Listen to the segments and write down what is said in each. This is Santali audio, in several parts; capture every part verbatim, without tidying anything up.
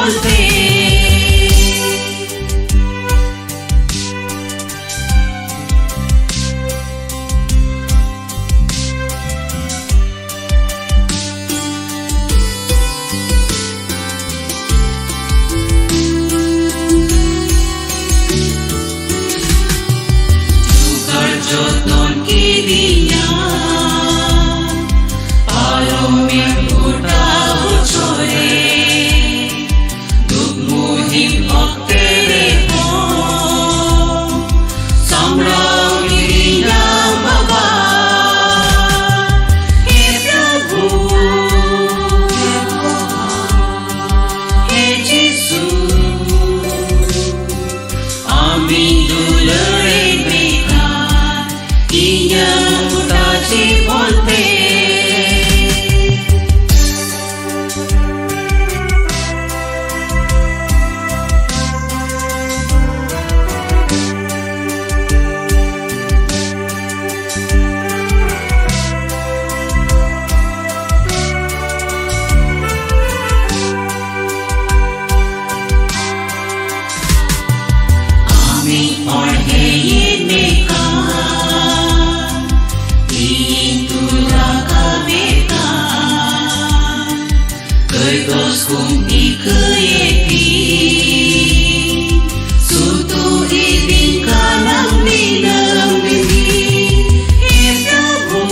ᱚᱞᱛᱮ᱾ ᱡᱚᱜᱟᱲ ᱡᱚᱛᱚᱱ ᱠᱤᱫᱤᱧᱟ ᱯᱟᱨᱚᱢᱮᱱ ᱜᱚᱴᱟ ᱵᱚᱪᱷᱚᱨᱮ᱾ ᱫᱩᱠ ᱢᱩᱦᱤᱢ ᱚᱠᱛᱮ ᱨᱮᱦᱚᱸ ᱥᱟᱢᱵᱲᱟᱣ ᱠᱤᱫᱤᱧᱟ ᱵᱟᱵᱟ᱾ ᱦᱮ ᱯᱨᱚᱵᱷᱩ, ᱦᱮ ᱡᱤᱥᱩ, ᱟᱢᱤᱧ ᱫᱩᱞᱟᱹᱲᱮᱫ ᱢᱮᱠᱷᱟᱱ ᱤᱧᱟᱹᱜ ᱜᱚᱴᱟ ᱡᱤᱵᱚᱱ ᱛᱮ᱾ ᱟᱢᱤᱧ ᱚᱬᱦᱮᱭᱮᱫ ᱢᱮᱠᱷᱟᱱ, ᱤᱧ ᱛᱩᱞ ᱨᱟᱠᱟᱵᱮᱫ ᱠᱟᱱ, ᱠᱟᱹᱭ ᱫᱚᱥ ᱠᱚᱢ ᱤᱠᱟᱹᱭᱮᱫ ᱛᱤᱧ, ᱥᱩᱛᱩᱜ ᱤᱫᱤᱧ ᱠᱟᱱᱟᱢ ᱫᱤᱱᱟᱹᱢ ᱫᱤᱱ᱾ ᱦᱮ ᱯᱨᱚᱵᱷᱩ,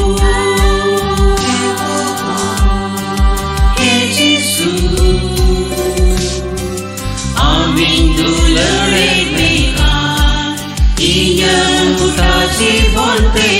ᱦᱮ ᱡᱤᱥᱩ, ᱟᱢᱤᱧ ᱫᱩᱞᱟᱹᱲᱮᱫ ᱢᱮᱠᱷᱟᱱ ᱤᱧᱟᱹᱜ ᱜᱚᱴᱟ ᱡᱤᱵᱚᱱ ᱛᱮ᱾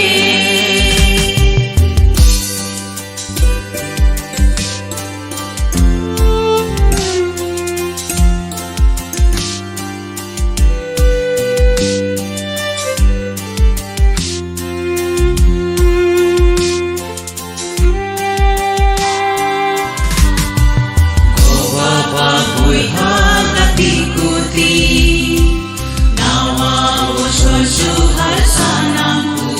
ᱜᱚ-ᱵᱟᱵᱟ, ᱵᱚᱭᱦᱟ, ᱜᱟᱛᱮ ᱠᱚᱛᱮ, ᱱᱟᱣᱟ ᱵᱚᱪᱷᱚᱨ ᱡᱚᱦᱟᱨ ᱥᱟᱱᱟᱢ ᱠᱚ᱾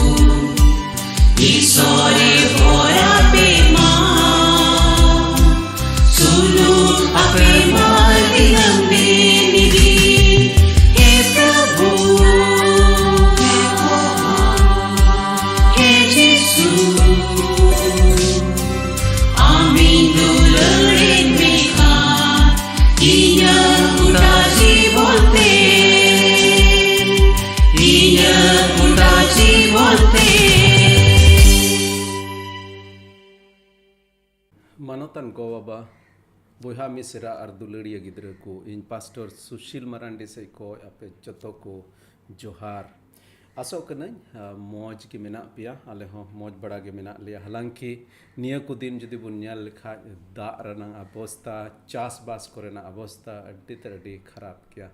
ᱜᱚ-ᱵᱟᱵᱟ, ᱵᱚᱭᱦᱟ ᱢᱤᱥᱮᱨᱟ ᱟᱨ ᱫᱩᱞᱟᱹᱲᱤᱭᱟᱹ ᱜᱤᱫᱽᱨᱟᱹ ᱠᱚ, ᱤᱧ ᱯᱟᱥᱴᱚᱨ ᱥᱩᱥᱤᱞ ᱢᱟᱨᱟᱱᱰᱤ ᱥᱮᱫ ᱠᱷᱚᱱ ᱟᱯᱮ ᱡᱚᱛᱚ ᱠᱚ ᱡᱚᱦᱟᱨ᱾ ᱟᱥᱚᱜ ᱠᱟᱹᱱᱟᱹᱧ, ᱟ, ᱢᱚᱡᱽ ᱜᱮ ᱢᱮᱱᱟᱜ ᱯᱮᱭᱟ᱾ ᱟᱞᱮ ᱦᱚᱸ ᱢᱚᱡᱽ ᱵᱟᱲᱟ ᱜᱮ ᱢᱮᱱᱟᱜ ᱞᱮᱭᱟ᱾ ᱦᱟᱞᱟᱝᱠᱤ ᱱᱤᱭᱟᱹ ᱠᱚ ᱫᱤᱱ ᱡᱩᱫᱤ ᱵᱚᱱ ᱧᱮᱞ ᱞᱮᱠᱷᱟᱡ, ᱫᱟᱜ ᱨᱮᱱᱟᱜ ᱚᱵᱚᱥᱛᱟ, ᱪᱟᱥᱵᱟᱥ ᱠᱚᱨᱮᱱᱟᱜ ᱚᱵᱚᱥᱛᱟ ᱟᱹᱰᱤ ᱛᱮᱫ ᱟᱹᱰᱤ ᱠᱷᱟᱨᱟᱯ ᱜᱮᱭᱟ᱾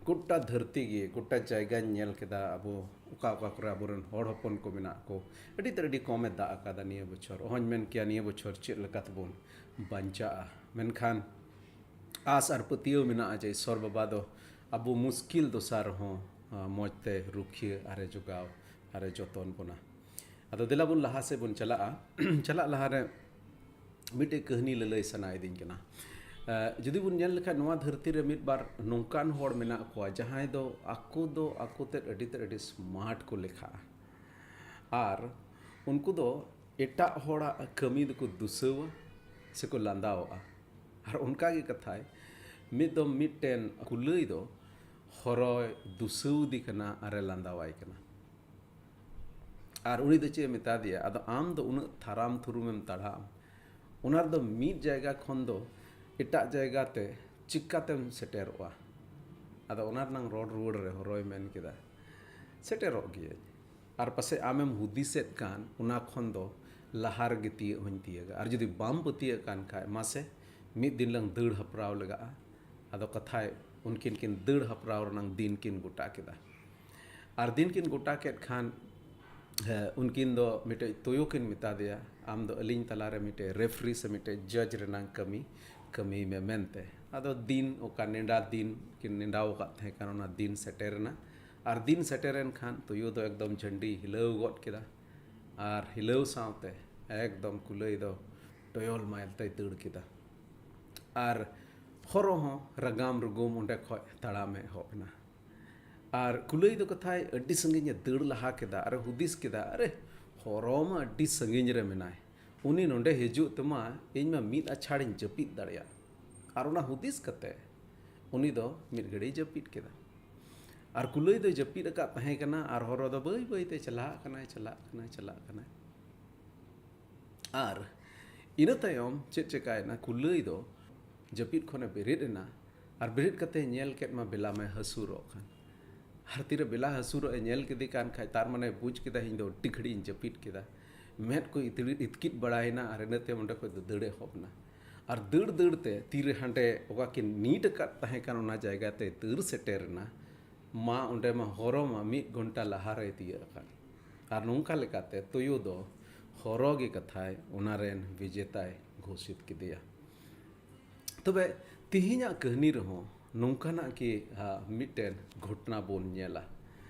ᱜᱚᱴᱟ ᱫᱷᱟᱹᱨᱛᱤ ᱜᱮ, ᱜᱚᱴᱟ ᱡᱟᱭᱜᱟᱧ ᱧᱮᱞ ᱠᱮᱫᱟ, ᱟᱵᱚ ᱚᱠᱟ ᱚᱠᱟ ᱠᱚᱨᱮ ᱟᱵᱚᱨᱮᱱ ᱦᱚᱲ ᱦᱚᱯᱚᱱ ᱠᱚ ᱢᱮᱱᱟᱜ ᱠᱚ, ᱟᱹᱰᱤ ᱛᱮᱫ ᱟᱹᱰᱤ ᱠᱚᱢᱮ ᱫᱟᱜ ᱟᱠᱟᱫᱟ ᱱᱤᱭᱟᱹ ᱵᱚᱪᱷᱚᱨ᱾ ᱚᱦᱚᱧ ᱢᱮᱱ ᱠᱮᱭᱟ ᱱᱤᱭᱟᱹ ᱵᱚᱪᱷᱚᱨ ᱪᱮᱫ ᱞᱮᱠᱟ ᱛᱮᱵᱚᱱ ᱵᱟᱧᱪᱟᱜᱼᱟ, ᱢᱮᱱᱠᱷᱟᱱ ᱟᱥ ᱟᱨ ᱯᱟᱹᱛᱭᱟᱹᱣ ᱢᱮᱱᱟᱜᱼᱟ ᱡᱮ ᱤᱥᱚᱨ ᱵᱟᱵᱟ ᱫᱚ ᱟᱵᱚ ᱢᱩᱥᱠᱤᱞ ᱫᱚᱥᱟ ᱨᱮᱦᱚᱸ, ᱟ, ᱢᱚᱡᱽ ᱛᱮ ᱨᱩᱠᱷᱤᱭᱟᱹ ᱟᱨᱮ ᱡᱚᱜᱟᱣ ᱟᱨᱮ ᱡᱚᱛᱚᱱ ᱵᱚᱱᱟ᱾ ᱟᱫᱚ ᱫᱮᱞᱟ ᱵᱚᱱ ᱞᱟᱦᱟ ᱥᱮᱫ ᱵᱚᱱ ᱪᱟᱞᱟᱜᱼᱟ᱾ ᱪᱟᱞᱟᱜ ᱞᱟᱦᱟᱨᱮ ᱢᱤᱫᱴᱮᱡ ᱠᱟᱹᱦᱱᱤ ᱞᱟᱹᱞᱟᱹᱭ ᱥᱟᱱᱟᱭᱤᱫᱤᱧ ᱠᱟᱱᱟ᱾ ᱟ, ᱡᱩᱫᱤ ᱵᱚᱱ ᱧᱮᱞ ᱞᱮᱠᱷᱟᱡ, ᱱᱚᱣᱟ ᱫᱷᱟᱹᱨᱛᱤ ᱨᱮ ᱢᱤᱫ ᱵᱟᱨ ᱱᱚᱝᱠᱟᱱ ᱦᱚᱲ ᱢᱮᱱᱟᱜ ᱠᱚᱣᱟ, ᱡᱟᱦᱟᱸᱭ ᱫᱚ ᱟᱠᱚ ᱫᱚ ᱟᱠᱚ ᱛᱮᱫ ᱟᱹᱰᱤ ᱛᱮᱫ ᱟᱹᱰᱤ ᱥᱢᱟᱨᱴ ᱠᱚ ᱞᱮᱠᱷᱟᱜᱼᱟ᱾ ᱟᱨ ᱩᱱᱠᱩ ᱫᱚ ᱮᱴᱟᱜ ᱦᱚᱲᱟᱜ ᱠᱟᱹᱢᱤ ᱫᱚᱠᱚ ᱫᱩᱥᱟᱹᱣᱟ ᱥᱮᱠᱚ ᱞᱟᱸᱫᱟᱣᱟᱜᱼᱟ᱾ ᱟᱨ ᱚᱱᱠᱟ ᱜᱮ ᱠᱟᱛᱷᱟᱭ, ᱢᱤᱫ ᱫᱚᱢ ᱢᱤᱫᱴᱮᱱ ᱠᱩᱞᱟᱹᱭ ᱫᱚ ᱦᱚᱨᱚᱭ ᱫᱩᱥᱟᱹᱣᱫᱤ ᱠᱟᱱᱟ ᱟᱨᱮ ᱞᱟᱸᱫᱟᱣᱟᱭ ᱠᱟᱱᱟ᱾ ᱟᱨ ᱩᱱᱤ ᱫᱚ ᱪᱮᱫ ᱮ ᱢᱮᱛᱟ ᱫᱮᱭᱟ, "ᱟᱫᱚ ᱟᱢ ᱫᱚ ᱩᱱᱟᱹᱜ ᱛᱷᱟᱨᱟᱢ ᱛᱷᱩᱨᱩᱢᱮᱢ ᱛᱟᱲᱟᱢ, ᱚᱱᱟ ᱨᱮᱫᱚ ᱢᱤᱫ ᱡᱟᱭᱜᱟ ᱠᱷᱚᱱ ᱫᱚ ᱮᱴᱟᱜ ᱡᱟᱭᱜᱟ ᱛᱮ ᱪᱤᱠᱟᱛᱮᱢ ᱥᱮᱴᱮᱨᱚᱜᱼᱟ?" ᱟᱫᱚ ᱚᱱᱟ ᱨᱮᱱᱟᱝ ᱨᱚᱲ ᱨᱩᱣᱟᱹᱲ ᱨᱮ ᱦᱚᱨᱚᱭ ᱢᱮᱱ ᱠᱮᱫᱟ, "ᱥᱮᱴᱮᱨᱚᱜ ᱜᱤᱭᱟᱹᱧ, ᱟᱨ ᱯᱟᱥᱮᱡ ᱟᱢᱮᱢ ᱦᱩᱫᱤᱥᱮᱫ ᱠᱟᱱ ᱚᱱᱟ ᱠᱷᱚᱱ ᱫᱚ ᱞᱟᱦᱟ ᱨᱮᱜᱮ ᱛᱤᱭᱟᱹᱜ ᱦᱚᱸᱧ ᱛᱤᱭᱟᱹᱜᱟ, ᱟᱨ ᱡᱩᱫᱤ ᱵᱟᱢ ᱯᱟᱹᱛᱭᱟᱹᱜ ᱠᱟᱱ ᱠᱷᱟᱡ, ᱢᱟᱥᱮ ᱢᱤᱫ ᱫᱤᱱ ᱞᱟᱝ ᱫᱟᱹᱲ ᱦᱟᱯᱨᱟᱣ ᱞᱮᱜᱟᱜᱼᱟ᱾" ᱟᱫᱚ ᱠᱟᱛᱷᱟᱭ, ᱩᱱᱠᱤᱱ ᱠᱤᱱ ᱫᱟᱹᱲ ᱦᱟᱯᱨᱟᱣ ᱨᱮᱱᱟᱝ ᱫᱤᱱ ᱠᱤᱱ ᱜᱚᱴᱟ ᱠᱮᱫᱟ᱾ ᱟᱨ ᱫᱤᱱ ᱠᱤᱱ ᱜᱚᱴᱟ ᱠᱮᱫ ᱠᱷᱟᱱ, ᱦᱮᱸ, ᱩᱱᱠᱤᱱ ᱫᱚ ᱢᱤᱫᱴᱮᱡ ᱛᱩᱭᱩ ᱠᱤᱱ ᱢᱮᱛᱟ ᱫᱮᱭᱟ, "ᱟᱢ ᱫᱚ ᱟᱹᱞᱤᱧ ᱛᱟᱞᱟᱨᱮ ᱢᱤᱫᱴᱮᱡ ᱨᱮᱯᱷᱨᱤ ᱥᱮ ᱢᱤᱫᱴᱮᱡ ᱡᱟᱡᱽ ᱨᱮᱱᱟᱝ ᱠᱟᱹᱢᱤ ᱠᱟᱹᱢᱤᱭ ᱢᱮ" ᱢᱮᱱᱛᱮ᱾ ᱟᱫᱚ ᱫᱤᱱ, ᱚᱠᱟ ᱱᱮᱰᱟ ᱫᱤᱱ ᱠᱤᱱ ᱱᱮᱰᱟᱣ ᱟᱠᱟᱫ ᱛᱟᱦᱮᱸ ᱠᱟᱱ, ᱚᱱᱟ ᱫᱤᱱ ᱥᱮᱴᱮᱨᱮᱱᱟ᱾ ᱟᱨ ᱫᱤᱱ ᱥᱮᱴᱮᱨᱮᱱ ᱠᱷᱟᱱ ᱛᱩᱭᱩ ᱫᱚ ᱮᱠᱫᱚᱢ ᱡᱷᱟᱹᱱᱰᱤ ᱦᱤᱞᱟᱹᱣ ᱜᱚᱫ ᱠᱮᱫᱟ᱾ ᱟᱨ ᱦᱤᱞᱟᱹᱣ ᱥᱟᱶᱛᱮ ᱮᱠᱫᱚᱢ ᱠᱩᱞᱟᱹᱭ ᱫᱚ ᱴᱚᱭᱚᱞ ᱢᱟᱭᱚᱞ ᱛᱮᱭ ᱫᱟᱹᱲ ᱠᱮᱫᱟ᱾ ᱟᱨ ᱦᱚᱨᱚ ᱦᱚᱸ ᱨᱟᱜᱟᱢ ᱨᱩᱜᱩᱢ ᱚᱸᱰᱮ ᱠᱷᱚᱡ ᱛᱟᱲᱟᱢᱮ ᱮᱦᱚᱵ ᱮᱱᱟ᱾ ᱟᱨ ᱠᱩᱞᱟᱹᱭ ᱫᱚ ᱠᱟᱛᱷᱟᱭ ᱟᱹᱰᱤ ᱥᱟᱺᱜᱤᱧᱮ ᱫᱟᱹᱲ ᱞᱟᱦᱟ ᱠᱮᱫᱟ᱾ ᱟᱨᱮ ᱦᱩᱫᱤᱥ ᱠᱮᱫᱟ, "ᱟᱨᱮ, ᱦᱚᱨᱚ ᱢᱟ ᱟᱹᱰᱤ ᱥᱟᱺᱜᱤᱧ ᱨᱮ ᱢᱮᱱᱟᱭ, ᱩᱱᱤ ᱱᱚᱸᱰᱮ ᱦᱤᱡᱩᱜ ᱛᱮᱢᱟ ᱤᱧ ᱢᱟ ᱢᱤᱫ ᱟᱪᱷᱟᱲᱤᱧ ᱡᱟᱹᱯᱤᱫ ᱫᱟᱲᱮᱭᱟᱜ᱾" ᱟᱨ ᱚᱱᱟ ᱦᱩᱫᱤᱥ ᱠᱟᱛᱮ ᱩᱱᱤ ᱫᱚ ᱢᱤᱫ ᱜᱷᱟᱹᱲᱤᱭ ᱡᱟᱹᱯᱤᱫ ᱠᱮᱫᱟ᱾ ᱟᱨ ᱠᱩᱞᱟᱹᱭ ᱫᱚᱭ ᱡᱟᱹᱯᱤᱫ ᱟᱠᱟᱫ ᱛᱟᱦᱮᱸ ᱠᱟᱱᱟ, ᱟᱨ ᱦᱚᱨᱚ ᱫᱚ ᱵᱟᱹᱭ ᱵᱟᱹᱭ ᱛᱮ ᱪᱟᱞᱟᱜ ᱠᱟᱱᱟᱭ, ᱪᱟᱞᱟᱜ ᱠᱟᱱᱟᱭ, ᱪᱟᱞᱟᱜ ᱠᱟᱱᱟᱭ᱾ ᱟᱨ ᱤᱱᱟᱹ ᱛᱟᱭᱚᱢ ᱪᱮᱫ ᱪᱮᱠᱟᱭᱮᱱᱟ? ᱠᱩᱞᱟᱹᱭ ᱫᱚ ᱡᱟᱹᱯᱤᱫ ᱠᱷᱚᱱᱮ ᱵᱮᱨᱮᱫ ᱮᱱᱟ ᱟᱨ ᱵᱮᱨᱮᱫ ᱠᱟᱛᱮ ᱧᱮᱞ ᱠᱮᱫ ᱢᱟ ᱵᱮᱞᱟ ᱢᱟᱭ ᱦᱟᱹᱥᱩᱨᱚᱜ ᱠᱟᱱ᱾ ᱟᱨ ᱛᱤᱨᱮ ᱵᱮᱞᱟ ᱦᱟᱹᱥᱩᱨᱚᱜ ᱮ ᱧᱮᱞ ᱠᱮᱫᱮ ᱠᱟᱱ ᱠᱷᱟᱡ, ᱛᱟᱨ ᱢᱟᱱᱮ ᱵᱩᱡᱽ ᱠᱮᱫᱟ, "ᱤᱧ ᱫᱚ ᱟᱹᱰᱤ ᱜᱷᱟᱹᱲᱤᱡ ᱤᱧ ᱡᱟᱹᱯᱤᱫ ᱠᱮᱫᱟ", ᱢᱮᱫ ᱠᱚ ᱤᱛᱤᱲ-, ᱤᱛᱠᱤᱫ ᱵᱟᱲᱟᱭᱮᱱᱟ ᱟᱨ ᱤᱱᱟᱹ ᱛᱟᱭᱚᱢ ᱚᱸᱰᱮ ᱠᱷᱚᱡ ᱫᱚ ᱫᱟᱹᱲ ᱮᱦᱚᱵ ᱮᱱᱟ᱾ ᱟᱨ ᱫᱟᱹᱲ ᱫᱟᱹᱲ ᱛᱮ ᱛᱤᱨᱮ ᱦᱟᱸᱰᱮ ᱚᱠᱟ ᱠᱤᱱ ᱱᱤᱴ ᱟᱠᱟᱫ ᱛᱟᱦᱮᱸ ᱠᱟᱱ ᱚᱱᱟ ᱡᱟᱭᱜᱟ ᱛᱮ ᱫᱟᱹᱲ ᱥᱮᱴᱮᱨ ᱮᱱᱟ, ᱢᱟ ᱚᱸᱰᱮ ᱢᱟ ᱦᱚᱨᱚ ᱢᱟ ᱢᱤᱫ ᱜᱷᱚᱱᱴᱟ ᱞᱟᱦᱟ ᱨᱮᱭ ᱛᱤᱭᱟᱹᱜ ᱟᱠᱟᱱ᱾ ᱟᱨ ᱱᱚᱝᱠᱟ ᱞᱮᱠᱟᱛᱮ ᱛᱩᱭᱩ ᱫᱚ ᱦᱚᱨᱚ ᱜᱮ ᱠᱟᱛᱷᱟᱭ ᱚᱱᱟ ᱨᱮᱱ ᱵᱤᱡᱮᱛᱟᱭ ᱜᱷᱳᱥᱤᱛ ᱠᱮᱫᱮᱭᱟ᱾ ᱛᱚᱵᱮ ᱛᱤᱦᱤᱧᱟᱜ ᱠᱟᱹᱦᱱᱤ ᱨᱮᱦᱚᱸ ᱱᱚᱝᱠᱟᱱᱟᱜ ᱜᱮ, ᱟ, ᱢᱤᱫᱴᱮᱱ ᱜᱷᱚᱴᱱᱟ ᱵᱚᱱ ᱧᱮᱞᱟ᱾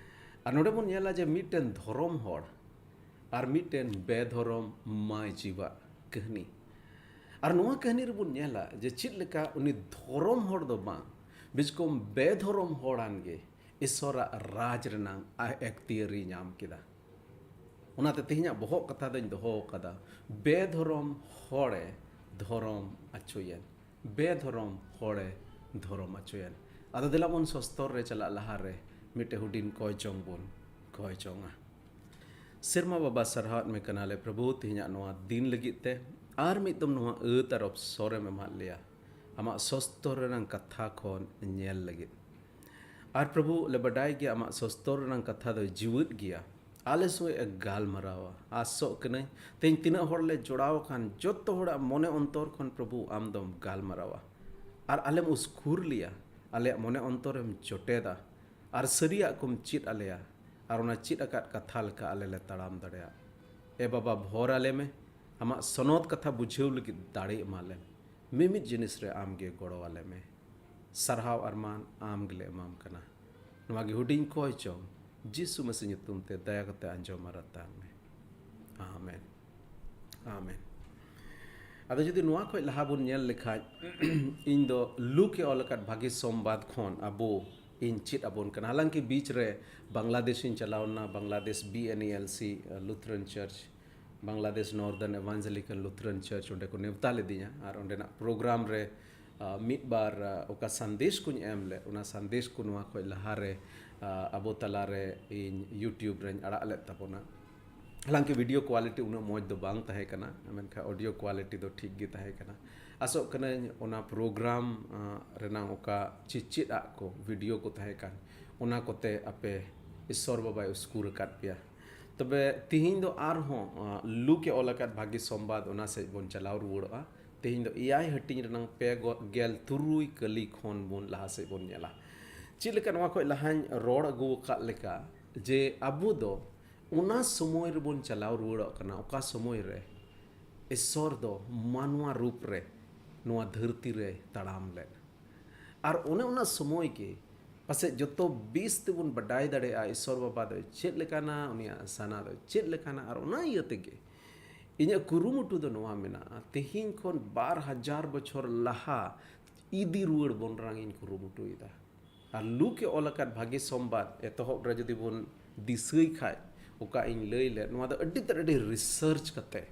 ᱟᱨ ᱱᱚᱰᱮ ᱵᱚᱱ ᱧᱮᱞᱟ ᱡᱮ ᱢᱤᱫᱴᱮᱱ ᱫᱷᱚᱨᱚᱢ ᱦᱚᱲ ᱟᱨ ᱢᱤᱫᱴᱮᱱ ᱵᱮᱫᱷᱚᱨᱚᱢ ᱢᱟᱹᱭᱡᱤᱣᱟᱜ ᱠᱟᱹᱦᱱᱤ᱾ ᱟᱨ ᱱᱚᱣᱟ ᱠᱟᱹᱦᱱᱤ ᱨᱮᱵᱚᱱ ᱧᱮᱞᱟ ᱡᱮ ᱪᱮᱫ ᱞᱮᱠᱟ ᱩᱱᱤ ᱫᱷᱚᱨᱚᱢ ᱦᱚᱲ ᱫᱚ ᱵᱟᱝ, ᱵᱤᱥᱠᱚᱢ ᱵᱮᱫᱷᱚᱨᱚᱢ ᱦᱚᱲᱟᱱ ᱜᱮ ᱤᱥᱚᱨᱟᱜ ᱨᱟᱡᱽ ᱨᱮᱱᱟᱝ ᱟᱭ ᱮᱠᱛᱤᱭᱟᱹᱨᱤ ᱧᱟᱢ ᱠᱮᱫᱟ᱾ ᱚᱱᱟᱛᱮ ᱛᱮᱦᱮᱧᱟᱜ ᱵᱚᱦᱚᱜ ᱠᱟᱛᱷᱟ ᱫᱚᱧ ᱫᱚᱦᱚ ᱟᱠᱟᱫᱟ, ᱵᱮᱫᱷᱚᱨᱚᱢ ᱦᱚᱲᱮ ᱫᱷᱚᱨᱚᱢ ᱟᱪᱚᱭᱮᱱ᱾ ᱵᱮᱫᱷᱚᱨᱚᱢ ᱦᱚᱲᱮ ᱫᱷᱚᱨᱚᱢ ᱟᱪᱚᱭᱮᱱ᱾ ᱟᱫᱚ ᱫᱮᱞᱟ ᱵᱚᱱ ᱥᱚᱥᱛᱚᱨ ᱨᱮ ᱪᱟᱞᱟᱜ ᱞᱟᱦᱟ ᱨᱮ ᱢᱤᱫᱴᱮᱡ ᱦᱩᱰᱤᱧ ᱠᱚᱭ ᱡᱚᱝ ᱵᱚᱱ ᱠᱚᱭ ᱡᱚᱝᱟ᱾ ᱥᱮᱨᱢᱟ ᱵᱟᱵᱟ, ᱥᱟᱨᱦᱟᱣᱮᱫ ᱢᱮ ᱠᱟᱱᱟᱞᱮ ᱯᱨᱚᱵᱷᱩ, ᱛᱮᱦᱮᱧᱟᱜ ᱱᱚᱣᱟ ᱫᱤᱱ ᱞᱟᱹᱜᱤᱫ ᱛᱮ ᱟᱨ ᱢᱤᱫ ᱫᱚᱢ ᱱᱚᱣᱟ ᱟᱹᱛ ᱟᱨ ᱚᱯᱥᱚᱨᱮᱢ ᱮᱢᱟᱫ ᱞᱮᱭᱟ ᱟᱢᱟᱜ ᱥᱚᱥᱛᱚᱨ ᱨᱮᱱᱟᱝ ᱠᱟᱛᱷᱟ ᱠᱷᱚᱱ ᱧᱮᱞ ᱞᱟᱹᱜᱤᱫ᱾ ᱟᱨ ᱯᱨᱚᱵᱷᱩ, ᱞᱮ ᱵᱟᱰᱟᱭ ᱜᱮᱭᱟ ᱟᱢᱟᱜ ᱥᱚᱥᱛᱚᱨ ᱨᱮᱱᱟᱝ ᱠᱟᱛᱷᱟ ᱫᱚ ᱡᱤᱣᱮᱫ ᱜᱮᱭᱟ᱾ ᱟᱞᱮ ᱥᱚᱸᱜᱮ ᱮ ᱜᱟᱞᱢᱟᱨᱟᱣᱟ᱾ ᱟᱥᱚᱜ ᱠᱟᱹᱱᱟᱹᱧ ᱛᱮᱦᱮᱧ ᱛᱤᱱᱟᱹᱜ ᱦᱚᱲ ᱞᱮ ᱡᱚᱲᱟᱣ ᱟᱠᱟᱱ ᱡᱚᱛᱚ ᱦᱚᱲᱟᱜ ᱢᱚᱱᱮ ᱚᱱᱛᱚᱨ ᱠᱷᱚᱱ ᱯᱨᱚᱵᱷᱩ ᱟᱢ ᱫᱚᱢ ᱜᱟᱞᱢᱟᱨᱟᱣᱟ ᱟᱨ ᱟᱞᱮᱢ ᱩᱥᱠᱩᱨ ᱞᱮᱭᱟ, ᱟᱞᱮᱭᱟᱜ ᱢᱚᱱᱮ ᱚᱱᱛᱚᱨᱮᱢ ᱡᱚᱴᱮᱫᱟ ᱟᱨ ᱥᱟᱹᱨᱤᱭᱟᱜ ᱠᱚᱢ ᱪᱮᱫ ᱟᱞᱮᱭᱟ᱾ ᱟᱨ ᱚᱱᱟ ᱪᱮᱫ ᱟᱠᱟᱫ ᱠᱟᱛᱷᱟ ᱞᱮᱠᱟ ᱟᱞᱮ ᱞᱮ ᱛᱟᱲᱟᱢ ᱫᱟᱲᱮᱭᱟᱜ᱾ ᱮ ᱵᱟᱵᱟ, ᱵᱷᱚᱨ ᱟᱞᱮ ᱢᱮ, ᱟᱢᱟᱜ ᱥᱚᱱᱚᱛ ᱠᱟᱛᱷᱟ ᱵᱩᱡᱷᱟᱹᱣ ᱞᱟᱹᱜᱤᱫ ᱫᱟᱲᱮ ᱮᱢᱟ ᱞᱮᱢ᱾ ᱢᱤᱢᱤᱫ ᱡᱤᱱᱤᱥ ᱨᱮ ᱟᱢ ᱜᱮ ᱜᱚᱲᱚ ᱟᱞᱮ ᱢᱮ᱾ ᱥᱟᱨᱦᱟᱣ ᱟᱨ ᱢᱟᱱ ᱟᱢ ᱜᱮᱞᱮ ᱮᱢᱟᱢ ᱠᱟᱱᱟ᱾ ᱱᱚᱣᱟ ᱜᱮ ᱦᱩᱰᱤᱧ ᱠᱚᱭ ᱪᱚᱝ ᱡᱤᱥᱩ ᱢᱟᱹᱥᱤ ᱧᱩᱛᱩᱢ ᱛᱮ ᱫᱟᱭᱟ ᱠᱟᱛᱮ ᱟᱸᱡᱚᱢ ᱟᱨ ᱟᱛᱟᱝ ᱢᱮ᱾ ᱟᱢᱮᱱ᱾ ᱟᱢᱮᱱ᱾ ᱟᱫᱚ ᱡᱩᱫᱤ ᱱᱚᱣᱟ ᱠᱷᱚᱡ ᱞᱟᱦᱟ ᱵᱚᱱ ᱧᱮᱞ ᱞᱮᱠᱷᱟᱡ, ᱤᱧ ᱫᱚ ᱞᱩᱠ ᱮ ᱚᱞ ᱟᱠᱟᱫ ᱵᱷᱟᱹᱜᱤ ᱥᱚᱢᱵᱟᱫ ᱠᱷᱚᱱ ᱟᱵᱚ ᱤᱧ ᱪᱮᱫ ᱟᱵᱚᱱ ᱠᱟᱱᱟ᱾ ᱦᱟᱞᱟᱝᱠᱤ ᱵᱤᱪ ᱨᱮ ᱵᱟᱝᱞᱟᱫᱮᱥ ᱤᱧ ᱪᱟᱞᱟᱣ ᱞᱮᱱᱟ, Bangladesh B N E L C, ᱟᱸ, Lutheran Church, Bangladesh Northern Evangelical Lutheran Church, ᱚᱸᱰᱮ ᱠᱚ ᱱᱮᱣᱛᱟ ᱞᱤᱫᱤᱧᱟ᱾ ᱟᱨ ᱚᱸᱰᱮᱱᱟᱜ ᱯᱨᱳᱜᱨᱟᱢ ᱨᱮ, ᱟᱸ, ᱢᱤᱫ ᱵᱟᱨ, ᱟᱸ, ᱚᱠᱟ ᱥᱟᱸᱫᱮᱥ ᱠᱚᱧ ᱮᱢ ᱞᱮᱫ, ᱚᱱᱟ ᱥᱟᱸᱫᱮᱥ ᱠᱚ ᱱᱚᱣᱟ ᱠᱷᱚᱡ ᱞᱟᱦᱟ ᱨᱮ, ᱟᱸ, ᱟᱵᱚ ᱛᱟᱞᱟ ᱨᱮ ᱤᱧ YouTube ᱨᱮᱧ ᱟᱲᱟᱜ ᱞᱮᱫ ᱛᱟᱵᱚᱱᱟ᱾ ᱦᱟᱞᱟᱝᱠᱤ video quality ᱩᱱᱟᱹᱜ ᱢᱚᱡᱽ ᱫᱚ ᱵᱟᱝ ᱛᱟᱦᱮᱸ ᱠᱟᱱᱟ, ᱢᱮᱱᱠᱷᱟᱱ audio quality ᱫᱚ ᱴᱷᱤᱠ ᱜᱮ ᱛᱟᱦᱮᱸ ᱠᱟᱱᱟ᱾ ᱟᱥᱚᱜ ᱠᱟᱹᱱᱟᱹᱧ ᱚᱱᱟ program ᱨᱮᱱᱟᱜ ᱚᱠᱟ ᱪᱮᱫ ᱪᱮᱫ ᱟᱜ ᱠᱚ video ᱠᱚ ᱛᱟᱦᱮᱸ ᱠᱟᱱ, ᱚᱱᱟ ᱠᱚᱛᱮ ᱟᱯᱮ ᱤᱥᱥᱚᱨ ᱵᱟᱵᱟᱭ ᱩᱥᱠᱩᱨ ᱟᱠᱟᱫ ᱯᱮᱭᱟ᱾ ᱛᱚᱵᱮ ᱛᱤᱦᱤᱧ ᱫᱚ ᱟᱨᱦᱚᱸ ᱞᱩᱠ ᱮ ᱚᱞ ᱟᱠᱟᱫ ᱵᱷᱟᱹᱜᱤ ᱥᱚᱢᱵᱟᱫ, ᱚᱱᱟ ᱥᱮᱫ ᱵᱚᱱ ᱪᱟᱞᱟᱣ ᱨᱩᱣᱟᱹᱲᱚᱜᱼᱟ᱾ ᱛᱮᱦᱮᱧ ᱫᱚ ᱮᱭᱟᱭ ᱦᱟᱹᱴᱤᱧ ᱨᱮᱱᱟᱝ ᱯᱮ ᱜᱮᱞ ᱛᱩᱨᱩᱭ ᱠᱟᱹᱞᱤ ᱠᱷᱚᱱ ᱵᱚᱱ ᱞᱟᱦᱟ ᱥᱮᱫ ᱵᱚᱱ ᱧᱮᱞᱟ᱾ ᱪᱮᱫ ᱞᱮᱠᱟ ᱱᱚᱣᱟ ᱠᱷᱚᱱ ᱞᱟᱦᱟᱧ ᱨᱚᱲ ᱟᱹᱜᱩ ᱟᱠᱟᱫ ᱞᱮᱠᱟ, ᱡᱮ ᱟᱵᱚ ᱫᱚ ᱚᱱᱟ ᱥᱚᱢᱚᱭ ᱨᱮᱵᱚᱱ ᱪᱟᱞᱟᱣ ᱨᱩᱣᱟᱹᱲᱚᱜ ᱠᱟᱱᱟ, ᱚᱠᱟ ᱥᱚᱢᱚᱭ ᱨᱮ ᱤᱥᱥᱚᱨ ᱫᱚ ᱢᱟᱱᱣᱟ ᱨᱩᱯ ᱨᱮ ᱱᱚᱣᱟ ᱫᱷᱟᱹᱨᱛᱤ ᱨᱮ ᱛᱟᱲᱟᱢ ᱞᱮᱫ᱾ ᱟᱨ ᱚᱱᱮ ᱚᱱᱟ ᱥᱚᱢᱚᱭ ᱜᱮ ᱯᱟᱥᱮᱡ ᱡᱚᱛᱚ ᱵᱮᱥ ᱛᱮᱵᱚᱱ ᱵᱟᱰᱟᱭ ᱫᱟᱲᱮᱭᱟᱜᱼᱟ ᱤᱥᱥᱚᱨ ᱵᱟᱵᱟ ᱫᱚ ᱪᱮᱫ ᱞᱮᱠᱟᱱᱟ, ᱩᱱᱤᱭᱟᱜ ᱥᱟᱱᱟ ᱫᱚ ᱪᱮᱫ ᱞᱮᱠᱟᱱᱟ᱾ ᱟᱨ ᱚᱱᱟ ᱤᱭᱟᱹ ᱛᱮᱜᱮ ᱤᱧᱟᱹᱜ ᱠᱩᱨᱩᱢᱩᱴᱩ ᱫᱚ ᱱᱚᱣᱟ ᱢᱮᱱᱟᱜᱼᱟ, ᱛᱮᱦᱮᱧ ᱠᱷᱚᱱ ᱵᱟᱨ ᱦᱟᱡᱟᱨ ᱵᱚᱪᱷᱚᱨ ᱞᱟᱦᱟ ᱤᱫᱤ ᱨᱩᱣᱟᱹᱲ ᱵᱚᱱ ᱨᱮᱱᱟᱜ ᱤᱧ ᱠᱩᱨᱩᱢᱩᱴᱩᱭᱮᱫᱟ᱾ ᱟᱨ ᱞᱩᱠ ᱮ ᱚᱞ ᱟᱠᱟᱫ ᱵᱷᱟᱹᱜᱤ ᱥᱚᱢᱵᱟᱫ ᱮᱛᱚᱦᱚᱵ ᱨᱮ ᱡᱩᱫᱤ ᱵᱚᱱ ᱫᱤᱥᱟᱹᱭ ᱠᱷᱟᱡ, ᱚᱠᱟ ᱤᱧ ᱞᱟᱹᱭ ᱞᱮᱫ, ᱱᱚᱣᱟ ᱫᱚ ᱟᱹᱰᱤ ᱛᱮᱫ ᱟᱹᱰᱤ research ᱠᱟᱛᱮ,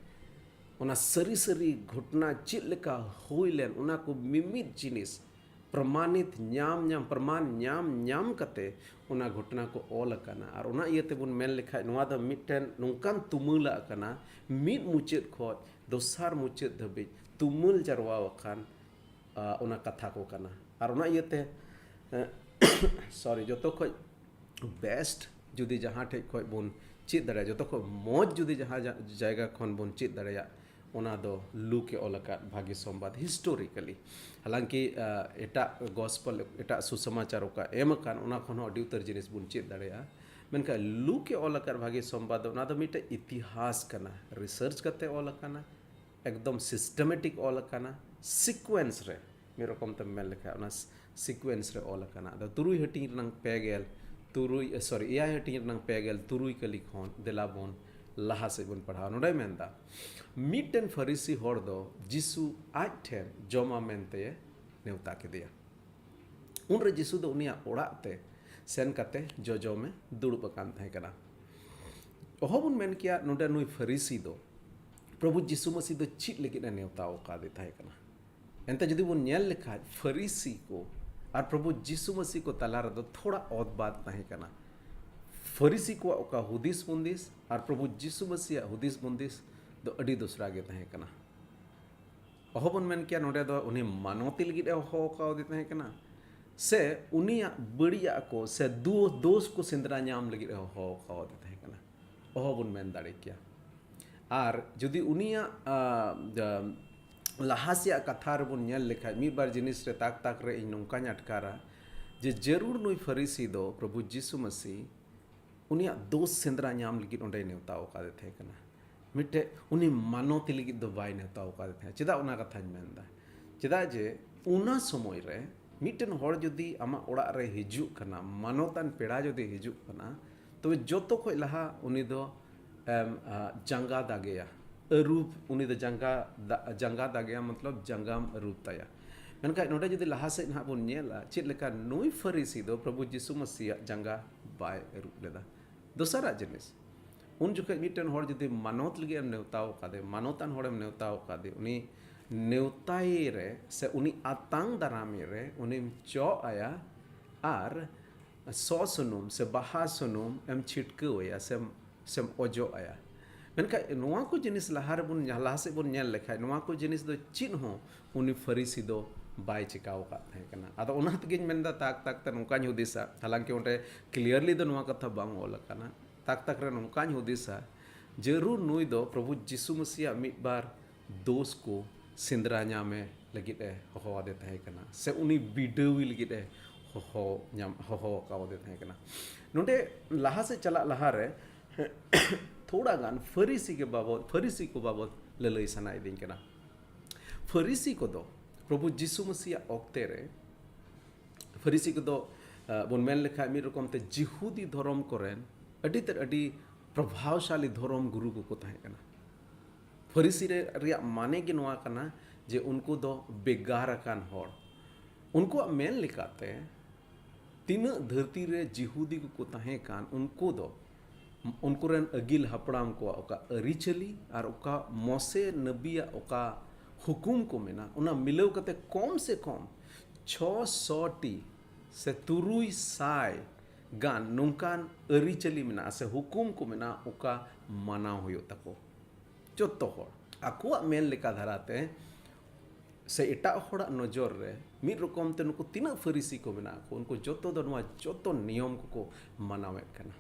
ᱚᱱᱟ ᱥᱟᱹᱨᱤ ᱥᱟᱹᱨᱤ ᱜᱷᱚᱴᱚᱱᱟ ᱪᱮᱫ ᱞᱮᱠᱟ ᱦᱩᱭ ᱞᱮᱱ, ᱚᱱᱟ ᱠᱚ ᱢᱤᱢᱤᱫ ᱡᱤᱱᱤᱥ ᱯᱨᱚᱢᱟᱱᱤᱛ ᱧᱟᱢ ᱧᱟᱢ, ᱯᱨᱚᱢᱟᱱ ᱧᱟᱢ ᱧᱟᱢ ᱠᱟᱛᱮ ᱚᱱᱟ ᱜᱷᱚᱴᱚᱱᱟ ᱠᱚ ᱚᱞ ᱟᱠᱟᱱᱟ᱾ ᱟᱨ ᱚᱱᱟ ᱤᱭᱟᱹ ᱛᱮᱵᱚᱱ ᱢᱮᱱ ᱞᱮᱠᱷᱟᱡ, ᱱᱚᱣᱟ ᱫᱚ ᱢᱤᱫᱴᱮᱱ ᱱᱚᱝᱠᱟᱱ ᱛᱩᱢᱟᱹᱞᱟᱜ ᱠᱟᱱᱟ, ᱢᱤᱫ ᱢᱩᱪᱟᱹᱫ ᱠᱷᱚᱡ ᱫᱚᱥᱟᱨ ᱢᱩᱪᱟᱹᱫ ᱫᱷᱟᱹᱵᱤᱡ ᱛᱩᱢᱟᱹᱞ ᱡᱟᱨᱣᱟ ᱟᱠᱟᱱ, ᱟ, ᱚᱱᱟ ᱠᱟᱛᱷᱟ ᱠᱚ ᱠᱟᱱᱟ᱾ ᱟᱨ ᱚᱱᱟ ᱤᱭᱟᱹᱛᱮ, ᱥᱚᱨᱤ, ᱡᱚᱛᱚ ᱠᱷᱚᱡ best ᱡᱩᱫᱤ ᱡᱟᱦᱟᱸ ᱴᱷᱮᱡ ᱠᱷᱚᱡ ᱵᱚᱱ ᱪᱮᱫ ᱫᱟᱲᱮᱭᱟᱜᱼᱟ, ᱡᱚᱛᱚ ᱠᱷᱚᱡ ᱢᱚᱡᱽ ᱡᱩᱫᱤ ᱡᱟᱦᱟᱸ ᱡᱟ-, ᱡᱟᱭᱜᱟ ᱠᱷᱚᱱ ᱵᱚᱱ ᱪᱮᱫ ᱫᱟᱲᱮᱭᱟᱜ, ᱚᱱᱟ ᱫᱚ ᱞᱩᱠ ᱮ ᱚᱞ ᱟᱠᱟᱫ ᱵᱷᱟᱹᱜᱤ ᱥᱚᱢᱵᱟᱫ historically᱾ ᱦᱟᱞᱟᱝᱠᱤ, ᱟ, ᱮᱴᱟᱜ gospel, ᱮᱴᱟᱜ ᱥᱩᱥᱚᱢᱟᱪᱟᱨ ᱚᱠᱟ ᱮᱢ ᱟᱠᱟᱱ, ᱚᱱᱟ ᱠᱷᱚᱱ ᱦᱚᱸ ᱟᱹᱰᱤ ᱩᱛᱟᱹᱨ ᱡᱤᱱᱤᱥ ᱵᱚᱱ ᱪᱮᱫ ᱫᱟᱲᱮᱭᱟᱜᱼᱟ᱾ ᱢᱮᱱᱠᱷᱟᱱ ᱞᱩᱠ ᱮ ᱚᱞ ᱟᱠᱟᱫ ᱵᱷᱟᱹᱜᱤ ᱥᱚᱢᱵᱟᱫ ᱫᱚ, ᱚᱱᱟ ᱫᱚ ᱢᱤᱫᱴᱮᱡ ᱤᱛᱤᱦᱟᱥ ᱠᱟᱱᱟ, research ᱠᱟᱛᱮ ᱚᱞ ᱟᱠᱟᱱᱟ, ᱮᱠᱫᱚᱢ systematic ᱚᱞ ᱟᱠᱟᱱᱟ, sequence ᱨᱮ, ᱢᱤᱫ ᱨᱚᱠᱚᱢ ᱛᱮᱢ ᱢᱮᱱ ᱞᱮᱠᱷᱟᱱ ᱚᱱᱟ sequence ᱨᱮ ᱚᱞ ᱟᱠᱟᱱᱟ᱾ ᱟᱫᱚ ᱛᱩᱨᱩᱭ ᱦᱟᱹᱴᱤᱧ ᱨᱮᱱᱟᱝ ᱯᱮ ᱜᱮᱞ ᱛᱩᱨᱩᱭ, ᱮ, ᱥᱚᱨᱤ, ᱮᱭᱟᱭ ᱦᱟᱹᱴᱤᱧ ᱨᱮᱱᱟᱝ ᱯᱮ ᱜᱮᱞ ᱛᱩᱨᱩᱭ ᱠᱟᱹᱞᱤ ᱠᱷᱚᱱ ᱫᱮᱞᱟ ᱵᱚᱱ ᱞᱟᱦᱟ ᱥᱮᱫ ᱵᱚᱱ ᱯᱟᱲᱦᱟᱣᱟ᱾ ᱱᱚᱰᱮᱭ ᱢᱮᱱᱫᱟ, ᱢᱤᱫᱴᱮᱱ ᱯᱷᱟᱹᱨᱤᱥᱤ ᱦᱚᱲ ᱫᱚ ᱡᱤᱥᱩ ᱟᱡ ᱴᱷᱮᱱ ᱡᱚᱢᱟ ᱢᱮᱱᱛᱮ ᱱᱮᱣᱛᱟ ᱠᱮᱫᱮᱭᱟ᱾ ᱩᱱᱨᱮ ᱡᱤᱥᱩ ᱫᱚ ᱩᱱᱤᱭᱟᱜ ᱚᱲᱟᱜ ᱛᱮ ᱥᱮᱱ ᱠᱟᱛᱮ ᱡᱚᱡᱚᱢᱮ ᱫᱩᱲᱩᱵ ᱟᱠᱟᱱ ᱛᱟᱦᱮᱸ ᱠᱟᱱᱟ᱾ ᱚᱦᱚ ᱵᱚᱱ ᱢᱮᱱ ᱠᱮᱭᱟ ᱱᱚᱰᱮ ᱱᱩᱭ ᱯᱷᱟᱹᱨᱤᱥᱤ ᱫᱚ ᱯᱨᱚᱵᱷᱩ ᱡᱤᱥᱩ ᱢᱟᱹᱥᱤ ᱫᱚ ᱪᱮᱫ ᱞᱟᱹᱜᱤᱫ ᱮ ᱱᱮᱣᱛᱟ ᱟᱠᱟᱫᱮ ᱛᱟᱦᱮᱸ ᱠᱟᱱᱟ᱾ ᱮᱱᱛᱮ ᱡᱩᱫᱤ ᱵᱚᱱ ᱧᱮᱞ ᱞᱮᱠᱷᱟᱡ, ᱯᱷᱟᱹᱨᱤᱥᱤ ᱠᱚ ᱟᱨ ᱯᱨᱚᱵᱷᱩ ᱡᱤᱥᱩ ᱢᱟᱹᱥᱤ ᱠᱚ ᱛᱟᱞᱟ ᱨᱮᱫᱚ ᱛᱷᱚᱲᱟ ᱚᱛᱵᱟᱫ ᱛᱟᱦᱮᱸ ᱠᱟᱱᱟ᱾ ᱯᱷᱟᱹᱨᱤᱥᱤ ᱠᱚᱣᱟᱜ ᱚᱠᱟ ᱦᱩᱫᱤᱥ ᱵᱩᱱᱫᱤᱥ ᱟᱨ ᱯᱨᱚᱵᱷᱩ ᱡᱤᱥᱩ ᱢᱟᱹᱥᱤᱭᱟᱜ ᱦᱩᱫᱤᱥ ᱵᱩᱱᱫᱤᱥ ᱫᱚ ᱟᱹᱰᱤ ᱫᱚᱥᱨᱟ ᱜᱮ ᱛᱟᱦᱮᱸ ᱠᱟᱱᱟ᱾ ᱚᱦᱚ ᱵᱚᱱ ᱢᱮᱱ ᱠᱮᱭᱟ ᱱᱚᱰᱮ ᱫᱚ ᱩᱱᱤ ᱢᱟᱱᱚᱛᱤ ᱞᱟᱹᱜᱤᱫ ᱮ ᱦᱚᱦᱚ ᱟᱠᱟᱣᱫᱮ ᱛᱟᱦᱮᱸ ᱠᱟᱱᱟ, ᱥᱮ ᱩᱱᱤᱭᱟᱜ ᱵᱟᱹᱲᱤᱡᱟᱜ ᱠᱚ ᱥᱮ ᱫᱳ-, ᱫᱳᱥ ᱠᱚ ᱥᱮᱸᱫᱽᱨᱟ ᱧᱟᱢ ᱞᱟᱹᱜᱤᱫ ᱮ ᱦᱚᱦᱚ ᱟᱠᱟᱣᱫᱮ ᱛᱟᱦᱮᱸ ᱠᱟᱱᱟ᱾ ᱚᱦᱚ ᱵᱚᱱ ᱢᱮᱱ ᱫᱟᱲᱮ ᱠᱮᱭᱟ᱾ ᱟᱨ ᱡᱩᱫᱤ ᱩᱱᱤᱭᱟᱜ, ᱟ, ᱡᱟ-, ᱞᱟᱦᱟ ᱥᱮᱭᱟᱜ ᱠᱟᱛᱷᱟ ᱨᱮᱵᱚᱱ ᱧᱮᱞ ᱞᱮᱠᱷᱟᱡ, ᱢᱤᱫ ᱵᱟᱨ ᱡᱤᱱᱤᱥ ᱨᱮ ᱛᱟᱠ ᱛᱟᱠ ᱨᱮ ᱤᱧ ᱱᱚᱝᱠᱟᱧ ᱟᱴᱠᱟᱨᱟ ᱡᱮ ᱡᱟᱹᱨᱩᱲ ᱱᱩᱭ ᱯᱷᱟᱹᱨᱤᱥᱤ ᱫᱚ ᱯᱨᱚᱵᱷᱩ ᱡᱤᱥᱩ ᱢᱟᱹᱥᱤ ᱩᱱᱤᱭᱟᱜ ᱫᱳᱥ ᱥᱮᱸᱫᱽᱨᱟ ᱧᱟᱢ ᱞᱟᱹᱜᱤᱫ ᱚᱸᱰᱮᱭ ᱱᱮᱣᱛᱟ ᱟᱠᱟᱫᱮ ᱛᱟᱦᱮᱸ ᱠᱟᱱᱟ᱾ ᱢᱤᱫᱴᱮᱡ ᱩᱱᱤ ᱢᱟᱱᱚᱛᱤ ᱞᱟᱹᱜᱤᱫ ᱫᱚ ᱵᱟᱭ ᱱᱮᱣᱛᱟ ᱟᱠᱟᱫᱮ ᱛᱟᱦᱮᱸ᱾ ᱪᱮᱫᱟᱜ ᱚᱱᱟ ᱠᱟᱛᱷᱟᱧ ᱢᱮᱱᱫᱟ? ᱪᱮᱫᱟᱜ ᱡᱮ ᱚᱱᱟ ᱥᱚᱢᱚᱭ ᱨᱮ ᱢᱤᱫᱴᱮᱱ ᱦᱚᱲ ᱡᱩᱫᱤ ᱟᱢᱟᱜ ᱚᱲᱟᱜ ᱨᱮ ᱦᱤᱡᱩᱜ ᱠᱟᱱᱟ, ᱢᱟᱱᱚᱛᱟᱱ ᱯᱮᱲᱟ ᱡᱩᱫᱤ ᱦᱤᱡᱩᱜ ᱠᱟᱱᱟ, ᱛᱚᱵᱮ ᱡᱚᱛᱚ ᱠᱷᱚᱡ ᱞᱟᱦᱟ ᱩᱱᱤ ᱫᱚ, ᱮᱢ, ᱟ, ᱡᱟᱸᱜᱟ ᱫᱟᱜᱮᱭᱟ, ᱟᱹᱨᱩᱵ, ᱩᱱᱤ ᱫᱚ ᱡᱟᱸᱜᱟ ᱫᱟ-, ᱡᱟᱸᱜᱟ ᱫᱟᱜᱮᱭᱟ, ᱢᱚᱛᱞᱚᱵ ᱡᱟᱸᱜᱟᱢ ᱟᱹᱨᱩᱵ ᱛᱟᱭᱟ᱾ ᱢᱮᱱᱠᱷᱟᱱ ᱱᱚᱰᱮ ᱡᱩᱫᱤ ᱞᱟᱦᱟ ᱥᱮᱫ ᱱᱟᱦᱟᱜ ᱵᱚᱱ ᱧᱮᱞᱟ, ᱪᱮᱫ ᱞᱮᱠᱟ ᱱᱩᱭ ᱯᱷᱟᱹᱨᱤᱥᱤ ᱫᱚ ᱯᱨᱚᱵᱷᱩ ᱡᱤᱥᱩ ᱢᱟᱹᱥᱤᱭᱟᱜ ᱡᱟᱸᱜᱟ ᱵᱟᱭ ᱟᱹᱨᱩᱵ ᱞᱮᱫᱟ᱾ ᱫᱚᱥᱟᱨᱟᱜ ᱡᱤᱱᱤᱥ, ᱩᱱ ᱡᱚᱠᱷᱚᱱ ᱢᱤᱫᱴᱮᱱ ᱦᱚᱲ ᱡᱩᱫᱤ ᱢᱟᱱᱚᱛ ᱞᱟᱹᱜᱤᱫ ᱮᱢ ᱱᱮᱣᱛᱟ ᱟᱠᱟᱫᱮ, ᱢᱟᱱᱚᱛᱟᱱ ᱦᱚᱲᱮᱢ ᱱᱮᱣᱛᱟ ᱟᱠᱟᱫᱮ, ᱩᱱᱤ ᱱᱮᱣᱛᱟᱭ ᱨᱮ ᱥᱮ ᱩᱱᱤ ᱟᱛᱟᱝ ᱫᱟᱨᱟᱢᱮ ᱨᱮ ᱩᱱᱤᱢ ᱪᱚᱜ ᱟᱭᱟ ᱟᱨ ᱥᱚ ᱥᱩᱱᱩᱢ ᱥᱮ ᱵᱟᱦᱟ ᱥᱩᱱᱩᱢ ᱮᱢ ᱪᱷᱤᱴᱠᱟᱹᱣ ᱟᱭᱟ ᱥᱮᱢ, ᱥᱮᱢ ᱚᱡᱚᱜ ᱟᱭᱟ᱾ ᱢᱮᱱᱠᱷᱟᱱ ᱱᱚᱣᱟ ᱠᱚ ᱡᱤᱱᱤᱥ ᱞᱟᱦᱟ ᱨᱮᱵᱚᱱ, ᱞᱟᱦᱟ ᱥᱮᱫ ᱵᱚᱱ ᱧᱮᱞ ᱞᱮᱠᱷᱟᱡ, ᱱᱚᱣᱟ ᱠᱚ ᱡᱤᱱᱤᱥ ᱫᱚ ᱪᱮᱫ ᱦᱚᱸ ᱩᱱᱤ ᱯᱷᱟᱹᱨᱤᱥᱤ ᱫᱚ ᱵᱟᱭ ᱪᱤᱠᱟᱣ ᱟᱠᱟᱫ ᱛᱟᱦᱮᱸ ᱠᱟᱱᱟ᱾ ᱟᱫᱚ ᱚᱱᱟ ᱛᱮᱜᱮᱧ ᱢᱮᱱᱫᱟ, ᱛᱟᱠ ᱛᱟᱠ ᱛᱮ ᱱᱚᱝᱠᱟᱧ ᱦᱩᱫᱤᱥᱟ, ᱦᱟᱞᱟᱝᱠᱤ ᱚᱸᱰᱮ clearly ᱫᱚ ᱱᱚᱣᱟ ᱠᱟᱛᱷᱟ ᱵᱟᱝ ᱚᱞ ᱟᱠᱟᱱᱟ, ᱛᱟᱠ ᱛᱟᱠ ᱨᱮ ᱱᱚᱝᱠᱟᱧ ᱦᱩᱫᱤᱥᱟ, ᱡᱟᱹᱨᱩᱲ ᱱᱩᱭ ᱫᱚ ᱯᱨᱚᱵᱷᱩ ᱡᱤᱥᱩ ᱢᱟᱹᱥᱤᱭᱟᱜ ᱢᱤᱫ ᱵᱟᱨ ᱫᱳᱥ ᱠᱚ ᱥᱮᱸᱫᱽᱨᱟ ᱧᱟᱢᱮ ᱞᱟᱹᱜᱤᱫ ᱮ ᱦᱚᱦᱚ ᱟᱫᱮ ᱛᱟᱦᱮᱸ ᱠᱟᱱᱟ, ᱥᱮ ᱩᱱᱤ ᱵᱤᱰᱟᱹᱣᱤ ᱞᱟᱹᱜᱤᱫ ᱮ ᱦᱚᱦᱚ ᱧᱟᱢ, ᱦᱚᱦᱚ ᱟᱠᱟᱣᱟᱫᱮ ᱛᱟᱦᱮᱸ ᱠᱟᱱᱟ᱾ ᱱᱚᱰᱮ ᱞᱟᱦᱟ ᱥᱮᱫ ᱪᱟᱞᱟᱜ ᱞᱟᱦᱟᱨᱮ ᱛᱷᱚᱲᱟ ᱜᱟᱱ ᱯᱷᱟᱹᱨᱤᱥᱤ ᱜᱮ ᱵᱟᱵᱚᱛ, ᱯᱷᱟᱹᱨᱤᱥᱤ ᱠᱚ ᱵᱟᱵᱚᱛ ᱞᱟᱹᱞᱟᱹᱭ ᱥᱟᱱᱟ ᱤᱫᱤᱧ ᱠᱟᱱᱟ᱾ ᱯᱷᱟᱹᱨᱤᱥᱤ ᱠᱚᱫᱚ ᱯᱨᱚᱵᱷᱩ ᱡᱤᱥᱩ ᱢᱟᱹᱥᱤᱭᱟᱜ ᱚᱠᱛᱮ ᱨᱮ, ᱯᱷᱟᱹᱨᱤᱥᱤ ᱠᱚᱫᱚ, ᱟ, ᱵᱚᱱ ᱢᱮᱱ ᱞᱮᱠᱷᱟᱡ ᱢᱤᱫ ᱨᱚᱠᱚᱢ ᱛᱮ ᱡᱤᱦᱩᱫᱤ ᱫᱷᱚᱨᱚᱢ ᱠᱚᱨᱮᱱ ᱟᱹᱰᱤ ᱛᱮᱫ ᱟᱹᱰᱤ ᱯᱨᱚᱵᱷᱟᱣᱥᱟᱞᱤ ᱫᱷᱚᱨᱚᱢ ᱜᱩᱨᱩ ᱠᱚᱠᱚ ᱛᱟᱦᱮᱸ ᱠᱟᱱᱟ᱾ ᱯᱷᱟᱹᱨᱤᱥᱤ ᱨᱮ, ᱨᱮᱭᱟᱜ ᱢᱟᱱᱮ ᱜᱮ ᱱᱚᱣᱟ ᱠᱟᱱᱟ ᱡᱮ ᱩᱱᱠᱩ ᱫᱚ ᱵᱮᱜᱟᱨ ᱟᱠᱟᱱ ᱦᱚᱲ᱾ ᱩᱱᱠᱩᱣᱟᱜ ᱢᱮᱱ ᱞᱮᱠᱟᱛᱮ, ᱛᱤᱱᱟᱹᱜ ᱫᱷᱟᱹᱨᱛᱤ ᱨᱮ ᱡᱤᱦᱩᱫᱤ ᱠᱚᱠᱚ ᱛᱟᱦᱮᱸ ᱠᱟᱱ, ᱩᱱᱠᱩ ᱫᱚ ᱩᱱᱠᱩ ᱨᱮᱱ ᱟᱹᱜᱤᱞ ᱦᱟᱯᱲᱟᱢ ᱠᱚᱣᱟᱜ ᱚᱠᱟ ᱟᱹᱨᱤᱪᱟᱹᱞᱤ ᱟᱨ ᱚᱠᱟ ᱢᱚᱥᱮ ᱱᱟᱹᱵᱤᱭᱟᱜ ᱚᱠᱟ ᱦᱩᱠᱩᱢ ᱠᱚ ᱢᱮᱱᱟᱜ, ᱚᱱᱟ ᱢᱤᱞᱟᱹᱣ ᱠᱟᱛᱮ ᱠᱚᱢ ᱥᱮ ᱠᱚᱢ ᱪᱷᱚ ᱥᱚ ᱴᱤ ᱥᱮ ᱛᱩᱨᱩᱭ ᱥᱟᱭ ᱜᱟᱱ ᱱᱚᱝᱠᱟᱱ ᱟᱹᱨᱤᱪᱟᱹᱞᱤ ᱢᱮᱱᱟᱜᱼᱟ ᱥᱮ ᱦᱩᱠᱩᱢ ᱠᱚ ᱢᱮᱱᱟᱜᱼᱟ, ᱚᱠᱟ ᱢᱟᱱᱟᱣ ᱦᱩᱭᱩᱜ ᱛᱟᱠᱚ᱾ ᱡᱚᱛᱚ ᱦᱚᱲ ᱟᱠᱚᱣᱟᱜ ᱢᱮᱱ ᱞᱮᱠᱟ ᱫᱷᱟᱨᱟᱛᱮ ᱥᱮ ᱮᱴᱟᱜ ᱦᱚᱲᱟᱜ ᱱᱚᱡᱚᱨ ᱨᱮ ᱢᱤᱫ ᱨᱚᱠᱚᱢ ᱛᱮ ᱱᱩᱠᱩ ᱛᱤᱱᱟᱹᱜ ᱯᱷᱟᱹᱨᱤᱥᱤ ᱠᱚ ᱢᱮᱱᱟᱜ ᱠᱚ, ᱩᱱᱠᱩ ᱡᱚᱛᱚ ᱫᱚ ᱱᱚᱣᱟ ᱡᱚᱛᱚ ᱱᱤᱭᱚᱢ ᱠᱚᱠᱚ ᱢᱟᱱᱟᱣᱮᱫ ᱠᱟᱱᱟ᱾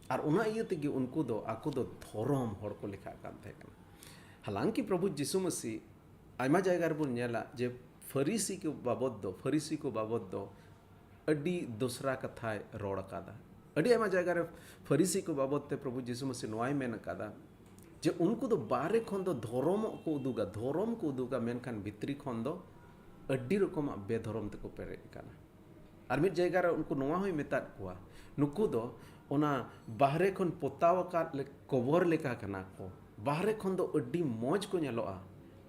ᱟᱨ ᱚᱱᱟ ᱤᱭᱟᱹ ᱛᱮᱜᱮ ᱩᱱᱠᱩ ᱫᱚ ᱟᱠᱚ ᱫᱚ ᱫᱷᱚᱨᱚᱢ ᱦᱚᱲ ᱠᱚ ᱞᱮᱠᱷᱟᱜ ᱠᱟᱱ ᱛᱟᱦᱮᱸ ᱠᱟᱱᱟ᱾ ᱦᱟᱞᱟᱝᱠᱤ ᱯᱨᱚᱵᱷᱩ ᱡᱤᱥᱩ ᱢᱟᱹᱥᱤ ᱟᱭᱢᱟ ᱡᱟᱭᱜᱟ ᱨᱮᱵᱚᱱ ᱧᱮᱞᱟ ᱡᱮ ᱯᱷᱟᱹᱨᱤᱥᱤ ᱠᱚ ᱵᱟᱵᱚᱫ ᱫᱚ, ᱯᱷᱟᱹᱨᱤᱥᱤ ᱠᱚ ᱵᱟᱵᱚᱫ ᱫᱚ ᱟᱹᱰᱤ ᱫᱚᱥᱨᱟ ᱠᱟᱛᱷᱟᱭ ᱨᱚᱲ ᱟᱠᱟᱫᱟ᱾ ᱟᱹᱰᱤ ᱟᱭᱢᱟ ᱡᱟᱭᱜᱟ ᱨᱮ ᱯᱷᱟᱹᱨᱤᱥᱤ ᱠᱚ ᱵᱟᱵᱚᱫ ᱛᱮ ᱯᱨᱚᱵᱷᱩ ᱡᱤᱥᱩ ᱢᱟᱹᱥᱤ ᱱᱚᱣᱟᱭ ᱢᱮᱱ ᱟᱠᱟᱫᱟ ᱡᱮ ᱩᱱᱠᱩ ᱫᱚ ᱵᱟᱦᱨᱮ ᱠᱷᱚᱱ ᱫᱚ ᱫᱷᱚᱨᱚᱢᱚᱜ ᱠᱚ ᱩᱫᱩᱜᱟ, ᱫᱷᱚᱨᱚᱢ ᱠᱚ ᱩᱫᱩᱜᱟ, ᱢᱮᱱᱠᱷᱟᱱ ᱵᱷᱤᱛᱨᱤ ᱠᱷᱚᱱ ᱫᱚ ᱟᱹᱰᱤ ᱨᱚᱠᱚᱢᱟᱜ ᱵᱮᱫᱷᱚᱨᱚᱢ ᱛᱮᱠᱚ ᱯᱮᱨᱮᱡ ᱟᱠᱟᱱᱟ᱾ ᱟᱨ ᱢᱤᱫ ᱡᱟᱭᱜᱟ ᱨᱮ ᱩᱱᱠᱩ ᱱᱚᱣᱟ ᱦᱚᱸᱭ ᱢᱮᱛᱟᱫ ᱠᱚᱣᱟ, ᱱᱩᱠᱩ ᱫᱚ ᱚᱱᱟ ᱵᱟᱦᱨᱮ ᱠᱷᱚᱱ ᱯᱚᱛᱟᱣ ᱟᱠᱟᱫ ᱞᱮ-, ᱠᱚᱵᱚᱨ ᱞᱮᱠᱟ ᱠᱟᱱᱟ ᱠᱚ᱾ ᱵᱟᱦᱨᱮ ᱠᱷᱚᱱ ᱫᱚ ᱟᱹᱰᱤ ᱢᱚᱡᱽ ᱠᱚ ᱧᱮᱞᱚᱜᱼᱟ,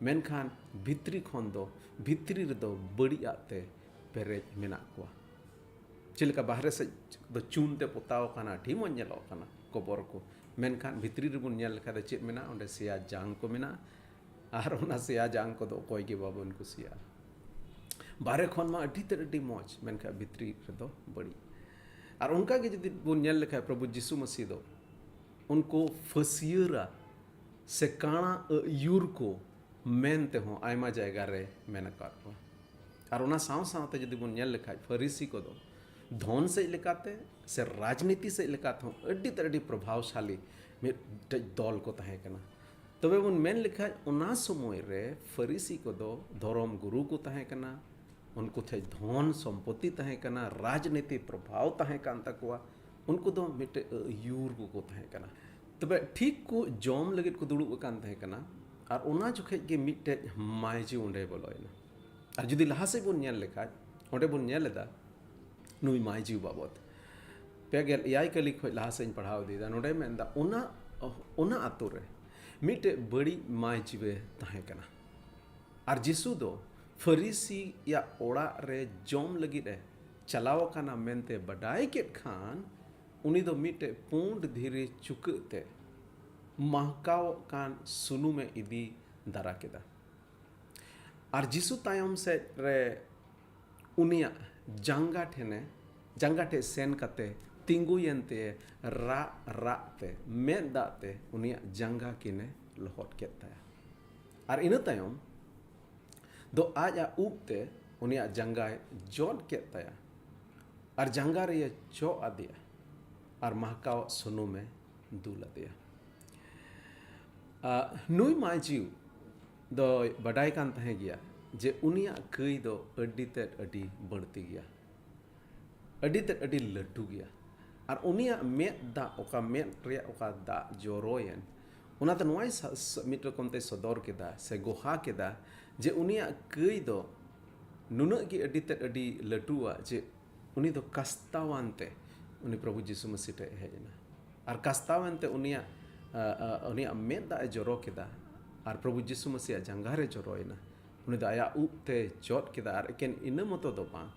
ᱢᱮᱱᱠᱷᱟᱱ ᱵᱷᱤᱛᱨᱤ ᱠᱷᱚᱱ ᱫᱚ, ᱵᱷᱤᱛᱨᱤ ᱨᱮᱫᱚ ᱵᱟᱹᱲᱤᱡᱟᱜ ᱛᱮ ᱯᱮᱨᱮᱡ ᱢᱮᱱᱟᱜ ᱠᱚᱣᱟ᱾ ᱪᱮᱫ ᱞᱮᱠᱟ ᱵᱟᱦᱨᱮ ᱥᱮᱫ ᱫᱚ ᱪᱩᱱ ᱛᱮ ᱯᱚᱛᱟᱣ ᱟᱠᱟᱱᱟ, ᱟᱹᱰᱤ ᱢᱚᱡᱽ ᱧᱮᱞᱚᱜ ᱠᱟᱱᱟ ᱠᱚᱵᱚᱨ ᱠᱚ, ᱢᱮᱱᱠᱷᱟᱱ ᱵᱷᱤᱛᱨᱤ ᱨᱮᱵᱚᱱ ᱧᱮᱞ ᱞᱮᱠᱷᱟᱱ ᱫᱚ ᱪᱮᱫ ᱢᱮᱱᱟᱜᱼᱟ? ᱚᱸᱰᱮ ᱥᱮᱭᱟ ᱡᱟᱝ ᱠᱚ ᱢᱮᱱᱟᱜᱼᱟ᱾ ᱟᱨ ᱚᱱᱟ ᱥᱮᱭᱟ ᱡᱟᱝ ᱠᱚᱫᱚ ᱚᱠᱚᱭ ᱜᱮ ᱵᱟᱵᱚᱱ ᱠᱩᱥᱤᱭᱟᱜᱼᱟ᱾ ᱵᱟᱦᱨᱮ ᱠᱷᱚᱱ ᱢᱟ ᱟᱹᱰᱤ ᱛᱮᱫ ᱟᱹᱰᱤ ᱢᱚᱡᱽ, ᱢᱮᱱᱠᱷᱟᱱ ᱵᱷᱤᱛᱨᱤ ᱨᱮᱫᱚ ᱵᱟᱹᱲᱤᱡ᱾ ᱟᱨ ᱚᱱᱠᱟ ᱜᱮ ᱡᱩᱫᱤ ᱵᱚᱱ ᱧᱮᱞ ᱞᱮᱠᱷᱟᱱ ᱯᱨᱚᱵᱷᱩ ᱡᱤᱥᱩ ᱢᱟᱹᱥᱤ ᱫᱚ ᱩᱱᱠᱩ ᱯᱷᱟᱹᱥᱭᱟᱹᱨᱟ ᱥᱮ ᱠᱟᱬᱟ ᱟᱹᱭᱩᱨ ᱠᱚ ᱢᱮᱱ ᱛᱮᱦᱚᱸ ᱟᱭᱢᱟ ᱡᱟᱭᱜᱟ ᱨᱮ ᱢᱮᱱ ᱟᱠᱟᱫ ᱠᱚᱣᱟ᱾ ᱟᱨ ᱚᱱᱟ ᱥᱟᱶ ᱥᱟᱶᱛᱮ ᱡᱩᱫᱤ ᱵᱚᱱ ᱧᱮᱞ ᱞᱮᱠᱷᱟᱡ ᱯᱷᱟᱹᱨᱤᱥᱤ ᱠᱚᱫᱚ ᱫᱷᱚᱱ ᱥᱮᱫ ᱞᱮᱠᱟᱛᱮ ᱥᱮ ᱨᱟᱡᱽᱱᱤᱛᱤ ᱥᱮᱫ ᱞᱮᱠᱟ ᱛᱮᱦᱚᱸ ᱟᱹᱰᱤ ᱛᱮᱫ ᱟᱹᱰᱤ ᱯᱨᱚᱵᱷᱟᱣᱥᱟᱞᱤ ᱢᱤᱫᱴᱮᱡ ᱫᱚᱞ ᱠᱚ ᱛᱟᱦᱮᱸ ᱠᱟᱱᱟ᱾ ᱛᱚᱵᱮ ᱵᱚᱱ ᱢᱮᱱ ᱞᱮᱠᱷᱟᱡ ᱚᱱᱟ ᱥᱚᱢᱚᱭ ᱨᱮ ᱯᱷᱟᱹᱨᱤᱥᱤ ᱠᱚᱫᱚ ᱫᱷᱚᱨᱚᱢ ᱜᱩᱨᱩ ᱠᱚ ᱛᱟᱦᱮᱸ ᱠᱟᱱᱟ, ᱩᱱᱠᱩ ᱴᱷᱮᱡ ᱫᱷᱚᱱ ᱥᱚᱢᱯᱚᱛᱤ ᱛᱟᱦᱮᱸ ᱠᱟᱱᱟ, ᱨᱟᱡᱽᱱᱤᱛᱤ ᱯᱨᱚᱵᱷᱟᱣ ᱛᱟᱦᱮᱸ ᱠᱟᱱ ᱛᱟᱠᱚᱣᱟ, ᱩᱱᱠᱩ ᱫᱚ ᱢᱤᱫᱴᱮᱡ ᱟᱹᱭᱩᱨ ᱠᱚᱠᱚ ᱛᱟᱦᱮᱸ ᱠᱟᱱᱟ᱾ ᱛᱚᱵᱮ ᱴᱷᱤᱠ ᱠᱚ ᱡᱚᱢ ᱞᱟᱹᱜᱤᱫ ᱠᱚ ᱫᱩᱲᱩᱵ ᱟᱠᱟᱱ ᱛᱟᱦᱮᱸ ᱠᱟᱱᱟ, ᱟᱨ ᱚᱱᱟ ᱡᱚᱠᱷᱮᱡ ᱜᱮ ᱢᱤᱫᱴᱮᱡ ᱢᱟᱹᱭᱡᱩ ᱚᱸᱰᱮ ᱵᱚᱞᱚᱭᱮᱱᱟ᱾ ᱟᱨ ᱡᱩᱫᱤ ᱞᱟᱦᱟ ᱥᱮᱫ ᱵᱚᱱ ᱧᱮᱞ ᱞᱮᱠᱷᱟᱡ, ᱚᱸᱰᱮ ᱵᱚᱱ ᱧᱮᱞ ᱮᱫᱟ ᱱᱩᱭ ᱢᱟᱹᱭᱡᱩ ᱵᱟᱵᱚᱫ ᱯᱮ ᱜᱮᱞ ᱮᱭᱟᱭ ᱠᱟᱹᱞᱤ ᱠᱷᱚᱡ ᱞᱟᱦᱟ ᱥᱮᱫ ᱤᱧ ᱯᱟᱲᱦᱟᱣ ᱤᱫᱤᱭᱮᱫᱟ᱾ ᱱᱚᱸᱰᱮ ᱢᱮᱱᱫᱟ, ᱚᱱᱟ, ᱚᱱᱟ ᱟᱛᱳ ᱨᱮ ᱢᱤᱫᱴᱮᱡ ᱵᱟᱹᱲᱤᱡ ᱢᱟᱹᱭᱡᱩᱣᱮ ᱛᱟᱦᱮᱸ ᱠᱟᱱᱟ᱾ ᱟᱨ ᱡᱤᱥᱩ ᱫᱚ ᱯᱷᱟᱹᱨᱤᱥᱤᱭᱟᱜ ᱚᱲᱟᱜ ᱨᱮ ᱡᱚᱢ ᱞᱟᱹᱜᱤᱫ ᱮ ᱪᱟᱞᱟᱣ ᱟᱠᱟᱱᱟ ᱢᱮᱱᱛᱮ ᱵᱟᱰᱟᱭ ᱠᱮᱫ ᱠᱷᱟᱱ, ᱩᱱᱤ ᱫᱚ ᱢᱤᱫᱴᱮᱡ ᱯᱩᱸᱰ ᱫᱷᱤᱨᱤ ᱪᱩᱠᱟᱹᱜ ᱛᱮ ᱢᱟᱦᱠᱟᱣᱚᱜ ᱠᱟᱱ ᱥᱩᱱᱩᱢᱮ ᱤᱫᱤ ᱫᱟᱨᱟ ᱠᱮᱫᱟ᱾ ᱟᱨ ᱡᱤᱥᱩ ᱛᱟᱭᱚᱢ ᱥᱮᱫ ᱨᱮ ᱩᱱᱤᱭᱟᱜ ᱡᱟᱸᱜᱟ ᱴᱷᱮᱱᱮ ᱡᱟᱸᱜᱟ ᱴᱷᱮᱡ ᱥᱮᱱ ᱠᱟᱛᱮ ᱛᱤᱸᱜᱩᱭᱮᱱ ᱛᱮ ᱨᱟᱜ ᱨᱟᱜ ᱛᱮ ᱢᱮᱫ ᱫᱟᱜ ᱛᱮ ᱩᱱᱤᱭᱟᱜ ᱡᱟᱸᱜᱟ ᱠᱤᱱᱮ ᱞᱚᱦᱚᱫ ᱠᱮᱫ ᱛᱟᱭᱟ᱾ ᱟᱨ ᱤᱱᱟᱹ ᱛᱟᱭᱚᱢ ᱫᱚ ᱟᱡ ᱟᱜ ᱩᱵ ᱛᱮ ᱩᱱᱤᱭᱟᱜ ᱡᱟᱸᱜᱟᱭ ᱡᱚᱫ ᱠᱮᱫ ᱛᱟᱭᱟ ᱟᱨ ᱡᱟᱸᱜᱟ ᱨᱮᱭ ᱪᱚᱜ ᱟᱫᱮᱭᱟ ᱟᱨ ᱢᱟᱦᱠᱟᱣᱟᱜ ᱥᱩᱱᱩᱢᱮ ᱫᱩᱞ ᱟᱫᱮᱭᱟ᱾ ᱟ, ᱱᱩᱭ ᱢᱟᱹᱡᱷᱤ ᱫᱚᱭ ᱵᱟᱰᱟᱭ ᱠᱟᱱ ᱛᱟᱦᱮᱸ ᱜᱮᱭᱟ ᱡᱮ ᱩᱱᱤᱭᱟᱜ ᱠᱟᱹᱭ ᱫᱚ ᱟᱹᱰᱤ ᱛᱮᱫ ᱟᱹᱰᱤ ᱵᱟᱹᱲᱛᱤ ᱜᱮᱭᱟ, ᱟᱹᱰᱤ ᱛᱮᱫ ᱟᱹᱰᱤ ᱞᱟᱹᱴᱩ ᱜᱮᱭᱟ᱾ ᱟᱨ ᱩᱱᱤᱭᱟᱜ ᱢᱮᱫ ᱫᱟᱜ, ᱚᱠᱟ ᱢᱮᱫ ᱨᱮᱭᱟᱜ ᱚᱠᱟ ᱫᱟᱜ ᱡᱚᱨᱚᱭᱮᱱ, ᱚᱱᱟ ᱫᱚ ᱱᱚᱣᱟᱭ ᱥᱟ-, ᱥᱟ-, ᱢᱤᱫ ᱨᱚᱠᱚᱢ ᱛᱮᱭ ᱥᱚᱫᱚᱨ ᱠᱮᱫᱟ ᱥᱮ ᱜᱚᱦᱟ ᱠᱮᱫᱟ ᱡᱮ ᱩᱱᱤᱭᱟᱜ ᱠᱟᱹᱭ ᱫᱚ ᱱᱩᱱᱟᱹᱜ ᱜᱮ ᱟᱹᱰᱤ ᱛᱮᱫ ᱟᱹᱰᱤ ᱞᱟᱹᱴᱩᱣᱟ ᱡᱮ ᱩᱱᱤ ᱫᱚ ᱠᱟᱥᱛᱟᱣᱟᱱ ᱛᱮ ᱩᱱᱤ ᱯᱨᱚᱵᱷᱩ ᱡᱤᱥᱩ ᱢᱟᱹᱥᱤ ᱴᱷᱮᱡ ᱮ ᱦᱮᱡ ᱮᱱᱟ᱾ ᱟᱨ ᱠᱟᱥᱛᱟᱣᱟᱱ ᱛᱮ ᱩᱱᱤᱭᱟᱜ, ᱟ, ᱟ, ᱩᱱᱤᱭᱟᱜ ᱢᱮᱫ ᱫᱟᱜ ᱮ ᱡᱚᱨᱚ ᱠᱮᱫᱟ ᱟᱨ ᱯᱨᱚᱵᱷᱩ ᱡᱤᱥᱩ ᱢᱟᱹᱥᱤᱭᱟᱜ ᱡᱟᱸᱜᱟ ᱨᱮ ᱡᱚᱨᱚᱭᱮᱱᱟ᱾ ᱩᱱᱤ ᱫᱚ ᱟᱭᱟᱜ ᱩᱵ ᱛᱮ ᱡᱚᱫ ᱠᱮᱫᱟ᱾ ᱟᱨ ᱮᱠᱮᱱ ᱤᱱᱟᱹ ᱢᱚᱛᱚ ᱫᱚ ᱵᱟᱝ,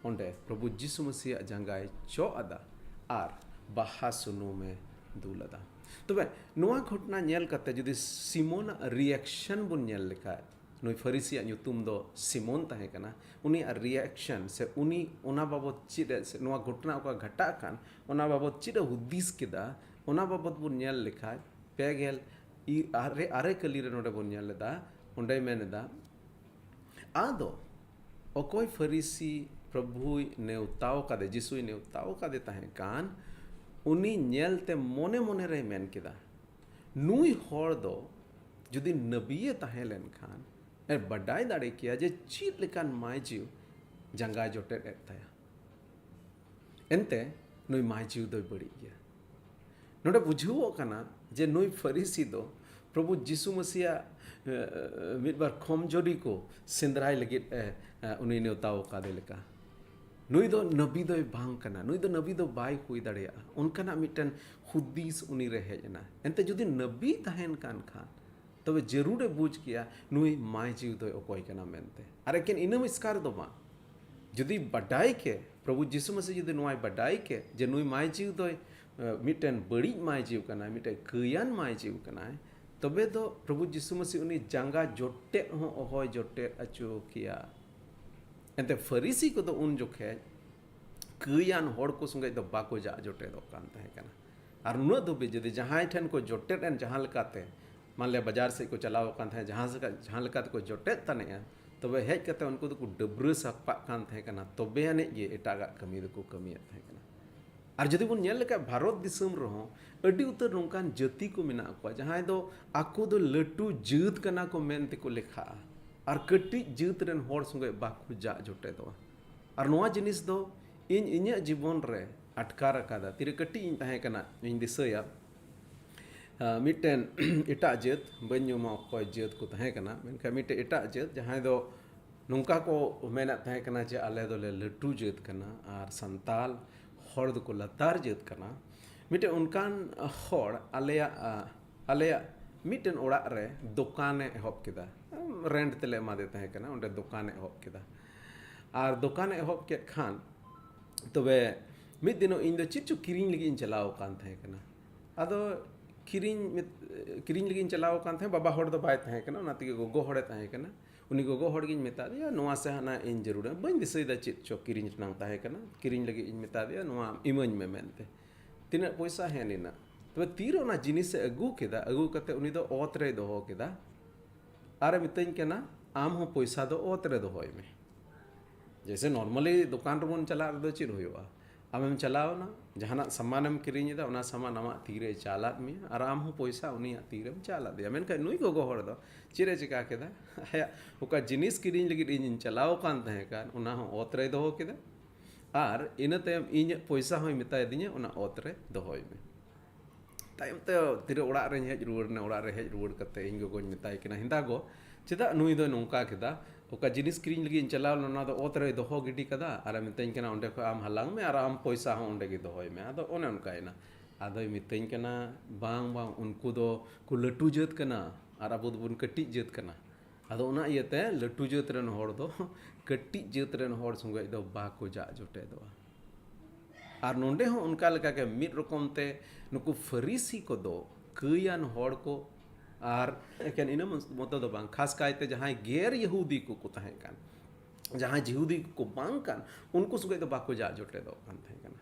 ᱚᱸᱰᱮ ᱯᱨᱚᱵᱷᱩ ᱡᱤᱥᱩ ᱢᱟᱹᱥᱤᱭᱟᱜ ᱡᱟᱸᱜᱟᱭ ᱪᱚᱜ ᱟᱫᱟ ᱟᱨ ᱵᱟᱦᱟ ᱥᱩᱱᱩᱢᱮ ᱫᱩᱞ ᱟᱫᱟ᱾ ᱛᱚᱵᱮ ᱱᱚᱣᱟ ᱜᱷᱚᱴᱚᱱᱟ ᱧᱮᱞ ᱠᱟᱛᱮ ᱡᱩᱫᱤ ᱥᱤᱢᱳᱱᱟᱜ reaction ᱵᱚᱱ ᱧᱮᱞ ᱞᱮᱠᱷᱟᱡ, ᱱᱩᱭ ᱯᱷᱟᱹᱨᱤᱥᱤᱭᱟᱜ ᱧᱩᱛᱩᱢ ᱫᱚ ᱥᱤᱢᱳᱱ ᱛᱟᱦᱮᱸ ᱠᱟᱱᱟ, ᱩᱱᱤᱭᱟᱜ reaction ᱥᱮ ᱩᱱᱤ ᱚᱱᱟ ᱵᱟᱵᱚᱛ ᱪᱮᱫ ᱮ, ᱥᱮ ᱱᱚᱣᱟ ᱜᱷᱚᱴᱚᱱᱟ ᱚᱠᱟ ᱜᱷᱟᱴᱟᱜ ᱠᱟᱱ, ᱚᱱᱟ ᱵᱟᱵᱚᱛ ᱪᱮᱫ ᱮ ᱦᱩᱫᱤᱥ ᱠᱮᱫᱟ, ᱚᱱᱟ ᱵᱟᱵᱚᱛ ᱵᱚᱱ ᱧᱮᱞ ᱞᱮᱠᱷᱟᱡ, ᱯᱮ ᱜᱮᱞ ᱟᱨᱮ, ᱟᱨᱮ ᱠᱟᱹᱞᱤ ᱨᱮ ᱱᱚᱰᱮ ᱵᱚᱱ ᱧᱮᱞ ᱞᱮᱫᱟ, ᱚᱸᱰᱮᱭ ᱢᱮᱱ ᱮᱫᱟ, ᱟᱫᱚ ᱚᱠᱚᱭ ᱯᱷᱟᱹᱨᱤᱥᱤ ᱯᱨᱚᱵᱷᱩᱭ ᱱᱮᱣᱛᱟᱣ ᱠᱟᱫᱮ, ᱡᱤᱥᱩᱭ ᱱᱮᱣᱛᱟᱣ ᱠᱟᱫᱮ ᱛᱟᱦᱮᱸ ᱠᱟᱱ, ᱩᱱᱤ ᱧᱮᱞᱛᱮ ᱢᱚᱱᱮ ᱢᱚᱱᱮ ᱨᱮᱭ ᱢᱮᱱ ᱠᱮᱫᱟ, ᱱᱩᱭ ᱦᱚᱲ ᱫᱚ ᱡᱩᱫᱤ ᱱᱟᱹᱵᱤᱭᱮ ᱛᱟᱦᱮᱸ ᱞᱮᱱᱠᱷᱟᱱ, ᱮ ᱵᱟᱰᱟᱭ ᱫᱟᱲᱮ ᱠᱮᱭᱟ ᱡᱮ ᱪᱮᱫ ᱞᱮᱠᱟᱱ ᱢᱟᱹᱭᱡᱤᱣ ᱡᱟᱸᱜᱟᱭ ᱡᱚᱴᱮᱫ ᱮᱫ ᱛᱟᱭᱟ᱾ ᱮᱱᱛᱮ ᱱᱩᱭ ᱢᱟᱹᱭᱡᱤᱣ ᱫᱚᱭ ᱵᱟᱹᱲᱤᱡ ᱜᱮᱭᱟ᱾ ᱱᱚᱰᱮ ᱵᱩᱡᱷᱟᱹᱣᱚᱜ ᱠᱟᱱᱟ ᱡᱮ ᱱᱩᱭ ᱯᱷᱟᱹᱨᱤᱥᱤ ᱫᱚ ᱯᱨᱚᱵᱷᱩ ᱡᱤᱥᱩ ᱢᱟᱹᱥᱤᱭᱟᱜ, ᱮ, ᱢᱤᱫ ᱵᱟᱨ ᱠᱷᱚᱢᱡᱚᱨᱤ ᱠᱚ ᱥᱮᱸᱫᱽᱨᱟᱭ ᱞᱟᱹᱜᱤᱫ ᱮ, ᱮ, ᱩᱱᱤ ᱱᱮᱣᱛᱟ ᱟᱠᱟᱫᱮ ᱞᱮᱠᱟ᱾ ᱱᱩᱭ ᱫᱚ ᱱᱟᱹᱵᱤ ᱫᱚᱭ ᱵᱟᱝ ᱠᱟᱱᱟ, ᱱᱩᱭ ᱫᱚ ᱱᱟᱹᱵᱤ ᱫᱚ ᱵᱟᱭ ᱦᱩᱭ ᱫᱟᱲᱮᱭᱟᱜᱼᱟ, ᱚᱱᱠᱟᱱᱟᱜ ᱢᱤᱫᱴᱮᱱ ᱦᱩᱫᱤᱥ ᱩᱱᱤ ᱨᱮ ᱦᱮᱡ ᱮᱱᱟ᱾ ᱮᱱᱛᱮ ᱡᱩᱫᱤ ᱱᱟᱹᱵᱤ ᱛᱟᱦᱮᱱ ᱠᱟᱱ ᱠᱷᱟᱱ, ᱛᱚᱵᱮ ᱡᱟᱹᱨᱩᱲᱮ ᱵᱩᱡᱽ ᱠᱮᱭᱟ ᱱᱩᱭ ᱢᱟᱹᱭᱡᱤᱣ ᱫᱚᱭ ᱚᱠᱚᱭ ᱠᱟᱱᱟ ᱢᱮᱱᱛᱮ᱾ ᱟᱨ ᱮᱠᱮᱱ ᱤᱱᱟᱹ ᱮᱥᱠᱟᱨ ᱫᱚ ᱵᱟᱝ, ᱡᱩᱫᱤ ᱵᱟᱰᱟᱭ ᱠᱮ, ᱯᱨᱚᱵᱷᱩ ᱡᱤᱥᱩ ᱢᱟᱹᱥᱤ ᱡᱩᱫᱤ ᱱᱚᱣᱟᱭ ᱵᱟᱰᱟᱭ ᱠᱮ ᱡᱮ ᱱᱩᱭ ᱢᱟᱹᱭᱡᱤᱣ ᱫᱚᱭ, ᱮ, ᱢᱤᱫᱴᱮᱱ ᱵᱟᱹᱲᱤᱡ ᱢᱟᱹᱭᱡᱤᱣ ᱠᱟᱱᱟᱭ, ᱢᱤᱫᱴᱮᱱ ᱠᱟᱹᱭᱟᱱ ᱢᱟᱹᱭᱡᱤᱣ ᱠᱟᱱᱟᱭ, ᱛᱚᱵᱮ ᱫᱚ ᱯᱨᱚᱵᱷᱩ ᱡᱤᱥᱩ ᱢᱟᱹᱥᱤ ᱩᱱᱤ ᱡᱟᱸᱜᱟ ᱡᱚᱴᱮᱫ ᱦᱚᱸ ᱚᱦᱚᱭ ᱡᱚᱴᱮᱫ ᱦᱚᱪᱚ ᱠᱮᱭᱟ᱾ ᱮᱱᱛᱮ ᱯᱷᱟᱹᱨᱤᱥᱤ ᱠᱚᱫᱚ ᱩᱱ ᱡᱚᱠᱷᱮᱡ ᱠᱟᱹᱭᱟᱱ ᱦᱚᱲ ᱠᱚ ᱥᱚᱸᱜᱮ ᱫᱚ ᱵᱟᱠᱚ ᱡᱟᱜ ᱡᱚᱴᱮᱫᱚᱜ ᱠᱟᱱ ᱛᱟᱦᱮᱸ ᱠᱟᱱᱟ᱾ ᱟᱨ ᱱᱩᱱᱟᱹᱜ ᱫᱷᱟᱹᱵᱤᱡ ᱡᱩᱫᱤ ᱡᱟᱦᱟᱸᱭ ᱴᱷᱮᱱ ᱠᱚ ᱡᱚᱴᱮᱫ ᱮᱱ, ᱡᱟᱦᱟᱸ ᱞᱮᱠᱟᱛᱮ, ᱢᱟᱱᱞᱮ ᱵᱟᱡᱟᱨ ᱥᱮᱫ ᱠᱚ ᱪᱟᱞᱟᱣ ᱟᱠᱟᱱ ᱛᱟᱦᱮᱸᱫ, ᱡᱟᱦᱟᱸ ᱥᱮᱫ, ᱡᱟᱦᱟᱸ ᱞᱮᱠᱟ ᱛᱮᱠᱚ ᱡᱚᱴᱮᱫ ᱛᱟᱱᱮᱜᱼᱟ, ᱛᱚᱵᱮ ᱦᱮᱡ ᱠᱟᱛᱮ ᱩᱱᱠᱩ ᱫᱚᱠᱚ ᱰᱟᱹᱵᱽᱨᱟᱹ ᱥᱟᱯᱷᱟᱜ ᱠᱟᱱ ᱛᱟᱦᱮᱸ ᱠᱟᱱᱟ, ᱛᱚᱵᱮ ᱟᱹᱱᱤᱡ ᱜᱮ ᱮᱴᱟᱜᱟᱜ ᱠᱟᱹᱢᱤ ᱫᱚᱠᱚ ᱠᱟᱹᱢᱤᱭᱮᱫ ᱛᱟᱦᱮᱸ ᱠᱟᱱᱟ᱾ ᱟᱨ ᱡᱩᱫᱤ ᱵᱚᱱ ᱧᱮᱞ ᱞᱮᱠᱷᱟᱡ, ᱵᱷᱟᱨᱚᱛ ᱫᱤᱥᱚᱢ ᱨᱮᱦᱚᱸ ᱟᱹᱰᱤ ᱩᱛᱟᱹᱨ ᱱᱚᱝᱠᱟᱱ ᱡᱟᱹᱛᱤ ᱠᱚ ᱢᱮᱱᱟᱜ ᱠᱚᱣᱟ, ᱡᱟᱦᱟᱸᱭ ᱫᱚ ᱟᱠᱚ ᱫᱚ ᱞᱟᱹᱴᱩ ᱡᱟᱹᱛ ᱠᱟᱱᱟ ᱠᱚ ᱢᱮᱱ ᱛᱮᱠᱚ ᱞᱮᱠᱷᱟᱜᱼᱟ, ᱟᱨ ᱠᱟᱹᱴᱤᱡ ᱡᱟᱹᱛ ᱨᱮᱱ ᱦᱚᱲ ᱥᱚᱸᱜᱮ ᱵᱟᱠᱚ ᱡᱟᱜ ᱡᱚᱴᱮᱫᱚᱜᱼᱟ᱾ ᱟᱨ ᱱᱚᱣᱟ ᱡᱤᱱᱤᱥ ᱫᱚ ᱤᱧ ᱤᱧᱟᱹᱜ ᱡᱤᱵᱚᱱ ᱨᱮ ᱟᱴᱠᱟᱨ ᱟᱠᱟᱫᱟ᱾ ᱛᱤᱨᱮ ᱠᱟᱹᱴᱤᱡ ᱤᱧ ᱛᱟᱦᱮᱸ ᱠᱟᱱᱟ, ᱤᱧ ᱫᱤᱥᱟᱹᱭᱟ, ᱟᱸ, ᱢᱤᱫᱴᱮᱱ ᱮᱴᱟᱜ ᱡᱟᱹᱛ, ᱵᱟᱹᱧ ᱧᱩᱢᱟ ᱚᱠᱚᱭ ᱡᱟᱹᱛ ᱠᱚ ᱛᱟᱦᱮᱸ ᱠᱟᱱᱟ, ᱢᱮᱱᱠᱷᱟᱱ ᱢᱤᱫᱴᱮᱱ ᱮᱴᱟᱜ ᱡᱟᱹᱛ, ᱡᱟᱦᱟᱸᱭ ᱫᱚ ᱱᱚᱝᱠᱟ ᱠᱚ ᱢᱮᱱᱮᱫ ᱛᱟᱦᱮᱸ ᱠᱟᱱᱟ ᱡᱮ ᱟᱞᱮ ᱫᱚᱞᱮ ᱞᱟᱹᱴᱩ ᱡᱟᱹᱛ ᱠᱟᱱᱟ ᱟᱨ ᱥᱟᱱᱛᱟᱞ ᱦᱚᱲ ᱫᱚᱠᱚ ᱞᱟᱛᱟᱨ ᱡᱟᱹᱛ ᱠᱟᱱᱟ᱾ ᱢᱤᱫᱴᱮᱱ ᱚᱱᱠᱟᱱ ᱦᱚᱲ ᱟᱞᱮᱭᱟᱜ, ᱟᱞᱮᱭᱟᱜ ᱢᱤᱫᱴᱮᱱ ᱚᱲᱟᱜ ᱨᱮ ᱫᱚᱠᱟᱱᱮ ᱮᱦᱚᱵ ᱠᱮᱫᱟ᱾ ᱨᱮᱱᱴ ᱛᱮᱞᱮ ᱮᱢᱟᱫᱮ ᱛᱟᱦᱮᱸ ᱠᱟᱱᱟ, ᱚᱸᱰᱮ ᱫᱚᱠᱟᱱᱮ ᱮᱦᱚᱵ ᱠᱮᱫᱟ᱾ ᱟᱨ ᱫᱚᱠᱟᱱᱮ ᱮᱦᱚᱵ ᱠᱮᱫ ᱠᱷᱟᱱ, ᱛᱚᱵᱮ ᱢᱤᱫ ᱫᱤᱱᱚᱜ ᱤᱧ ᱫᱚ ᱪᱮᱫ ᱪᱚ ᱠᱤᱨᱤᱧ ᱞᱟᱹᱜᱤᱫ ᱤᱧ ᱪᱟᱞᱟᱣ ᱟᱠᱟᱱ ᱛᱟᱦᱮᱸ ᱠᱟᱱᱟ᱾ ᱟᱫᱚ ᱠᱤᱨᱤᱧ ᱢᱮᱛ-, ᱠᱤᱨᱤᱧ ᱞᱟᱹᱜᱤᱫ ᱤᱧ ᱪᱟᱞᱟᱣ ᱟᱠᱟᱱ ᱛᱟᱦᱮᱸᱫ, ᱵᱟᱵᱟ ᱦᱚᱲ ᱫᱚ ᱵᱟᱭ ᱛᱟᱦᱮᱸ ᱠᱟᱱᱟ, ᱚᱱᱟ ᱛᱮᱜᱮ ᱜᱚᱜᱚ ᱦᱚᱲᱮ ᱛᱟᱦᱮᱸ ᱠᱟᱱᱟ᱾ ᱩᱱᱤ ᱜᱚᱜᱚ ᱦᱚᱲ ᱜᱤᱧ ᱢᱮᱛᱟ ᱫᱮᱭᱟ, "ᱱᱚᱣᱟ ᱥᱮ ᱦᱟᱱᱟ ᱤᱧ ᱡᱟᱹᱨᱩᱲᱟ", ᱵᱟᱹᱧ ᱫᱤᱥᱟᱹᱭᱮᱫᱟ ᱪᱮᱫ ᱪᱚ ᱠᱤᱨᱤᱧ ᱨᱮᱱᱟᱝ ᱛᱟᱦᱮᱸ ᱠᱟᱱᱟ, ᱠᱤᱨᱤᱧ ᱞᱟᱹᱜᱤᱫ ᱤᱧ ᱢᱮᱛᱟ ᱫᱮᱭᱟ, "ᱱᱚᱣᱟ ᱤᱢᱟᱹᱧ ᱢᱮ" ᱢᱮᱱᱛᱮ᱾ ᱛᱤᱱᱟᱹᱜ ᱯᱚᱭᱥᱟ? ᱦᱮᱸ, ᱱᱤᱱᱟᱹᱜ᱾ ᱛᱚᱵᱮ ᱛᱤᱨᱮ ᱚᱱᱟ ᱡᱤᱱᱤᱥᱮ ᱟᱹᱜᱩ ᱠᱮᱫᱟ, ᱟᱹᱜᱩ ᱠᱟᱛᱮ ᱩᱱᱤ ᱫᱚ ᱚᱛ ᱨᱮᱭ ᱫᱚᱦᱚ ᱠᱮᱫᱟ᱾ ᱟᱨᱮ ᱢᱤᱛᱟᱹᱧ ᱠᱟᱱᱟ, "ᱟᱢ ᱦᱚᱸ ᱯᱚᱭᱥᱟ ᱫᱚ ᱚᱛ ᱨᱮ ᱫᱚᱦᱚᱭ ᱢᱮ᱾ ᱡᱮᱭᱥᱮ normally ᱫᱚᱠᱟᱱ ᱨᱮᱵᱚᱱ ᱪᱟᱞᱟᱜ ᱨᱮᱫᱚ ᱪᱮᱫ ᱦᱩᱭᱩᱜᱼᱟ? ᱟᱢᱮᱢ ᱪᱟᱞᱟᱣᱱᱟ, ᱡᱟᱦᱟᱱᱟᱜ ᱥᱟᱢᱟᱱᱮᱢ ᱠᱤᱨᱤᱧ ᱮᱫᱟ, ᱚᱱᱟ ᱥᱟᱢᱟᱱ ᱟᱢᱟᱜ ᱛᱤᱨᱮ ᱪᱟᱞᱟᱫ ᱢᱮᱭᱟ ᱟᱨ ᱟᱢ ᱦᱚᱸ ᱯᱚᱭᱥᱟ ᱩᱱᱤᱭᱟᱜ ᱛᱤᱨᱮᱢ ᱪᱟᱞᱟᱫ ᱮᱭᱟ᱾" ᱢᱮᱱᱠᱷᱟᱱ ᱱᱩᱭ ᱜᱚᱜᱚ ᱦᱚᱲ ᱫᱚ ᱪᱮᱫ ᱮ ᱪᱮᱠᱟ ᱠᱮᱫᱟ? ᱟᱭᱟᱜ ᱚᱠᱟ ᱡᱤᱱᱤᱥ ᱠᱤᱨᱤᱧ ᱞᱟᱹᱜᱤᱫ ᱤᱧᱤᱧ ᱪᱟᱞᱟᱣ ᱟᱠᱟᱱ ᱛᱟᱦᱮᱸ ᱠᱟᱱ, ᱚᱱᱟ ᱦᱚᱸ ᱚᱛ ᱨᱮᱭ ᱫᱚᱦᱚ ᱠᱮᱫᱟ᱾ ᱟᱨ ᱤᱱᱟᱹ ᱛᱟᱭᱚᱢ ᱤᱧᱟᱹᱜ ᱯᱚᱭᱥᱟ ᱦᱚᱸᱭ ᱢᱮᱛᱟᱭ ᱫᱤᱧᱟ, "ᱚᱱᱟ ᱚᱛ ᱨᱮ ᱫᱚᱦᱚᱭ ᱢᱮ᱾" ᱛᱟᱭᱚᱢ ᱛᱮ ᱛᱤᱨᱮ ᱚᱲᱟᱜ ᱨᱮᱧ ᱦᱮᱡ ᱨᱩᱣᱟᱹᱲ ᱮᱱᱟ, ᱚᱲᱟᱜ ᱨᱮ ᱦᱮᱡ ᱨᱩᱣᱟᱹᱲ ᱠᱟᱛᱮ ᱤᱧ ᱜᱚᱜᱚᱧ ᱢᱮᱛᱟᱭ ᱠᱟᱱᱟ, "ᱦᱮᱸᱫᱟ ᱜᱚ, ᱪᱮᱫᱟᱜ ᱱᱩᱭ ᱫᱚᱭ ᱱᱚᱝᱠᱟ ᱠᱮᱫᱟ? ᱚᱠᱟ ᱡᱤᱱᱤᱥ ᱠᱤᱨᱤᱧ ᱞᱟᱹᱜᱤᱫ ᱤᱧ ᱪᱟᱞᱟᱣ ᱞᱮᱱᱟ, ᱚᱱᱟ ᱫᱚ ᱚᱛ ᱨᱮᱭ ᱫᱚᱦᱚ ᱜᱤᱰᱤ ᱠᱟᱫᱟ, ᱟᱨᱮ ᱢᱤᱛᱟᱹᱧ ᱠᱟᱱᱟ, 'ᱚᱸᱰᱮ ᱠᱷᱚᱱ ᱟᱢ ᱦᱟᱞᱟᱝ ᱢᱮ ᱟᱨ ᱟᱢ ᱯᱚᱭᱥᱟ ᱦᱚᱸ ᱚᱸᱰᱮ ᱜᱮ ᱫᱚᱦᱚᱭ ᱢᱮ᱾'" ᱟᱫᱚ ᱚᱱᱮ ᱚᱱᱠᱟᱭᱮᱱᱟ᱾ ᱟᱫᱚᱭ ᱢᱤᱛᱟᱹᱧ ᱠᱟᱱᱟ, "ᱵᱟᱝ, ᱵᱟᱝ, ᱩᱱᱠᱩ ᱫᱚ ᱠᱚ ᱞᱟᱹᱴᱩ ᱡᱟᱹᱛ ᱠᱟᱱᱟ ᱟᱨ ᱟᱵᱚ ᱫᱚᱵᱚᱱ ᱠᱟᱹᱴᱤᱡ ᱡᱟᱹᱛ ᱠᱟᱱᱟ᱾ ᱟᱫᱚ ᱚᱱᱟ ᱤᱭᱟᱹᱛᱮ ᱞᱟᱹᱴᱩ ᱡᱟᱹᱛ ᱨᱮᱱ ᱦᱚᱲ ᱫᱚ ᱠᱟᱹᱴᱤᱡ ᱡᱟᱹᱛ ᱨᱮᱱ ᱦᱚᱲ ᱥᱚᱸᱜᱮ ᱫᱚ ᱵᱟᱠᱚ ᱡᱟᱜ ᱡᱚᱴᱮᱫᱚᱜᱼᱟ᱾" ᱟᱨ ᱱᱚᱰᱮ ᱦᱚᱸ ᱚᱱᱠᱟ ᱞᱮᱠᱟᱜᱮ ᱢᱤᱫ ᱨᱚᱠᱚᱢ ᱛᱮ ᱱᱩᱠᱩ ᱯᱷᱟᱹᱨᱤᱥᱤ ᱠᱚᱫᱚ ᱠᱟᱹᱭᱟᱱ ᱦᱚᱲ ᱠᱚ, ᱟᱨ ᱮᱠᱮᱱ ᱤᱱᱟᱹ ᱢᱚᱛᱚ ᱫᱚ ᱵᱟᱝ, ᱠᱷᱟᱥ ᱠᱟᱭᱛᱮ ᱡᱟᱦᱟᱸᱭ ᱜᱮᱨ ᱭᱟᱹᱦᱩᱫᱤ ᱠᱚᱠᱚ ᱛᱟᱦᱮᱸ ᱠᱟᱱ, ᱡᱟᱦᱟᱸᱭ ᱡᱤᱦᱩᱫᱤ ᱠᱚ ᱵᱟᱝ ᱠᱟᱱ, ᱩᱱᱠᱩ ᱥᱚᱸᱜᱮ ᱫᱚ ᱵᱟᱠᱚ ᱡᱟᱜ ᱡᱚᱴᱮᱫᱚᱜ ᱠᱟᱱ ᱛᱟᱦᱮᱸ ᱠᱟᱱᱟ᱾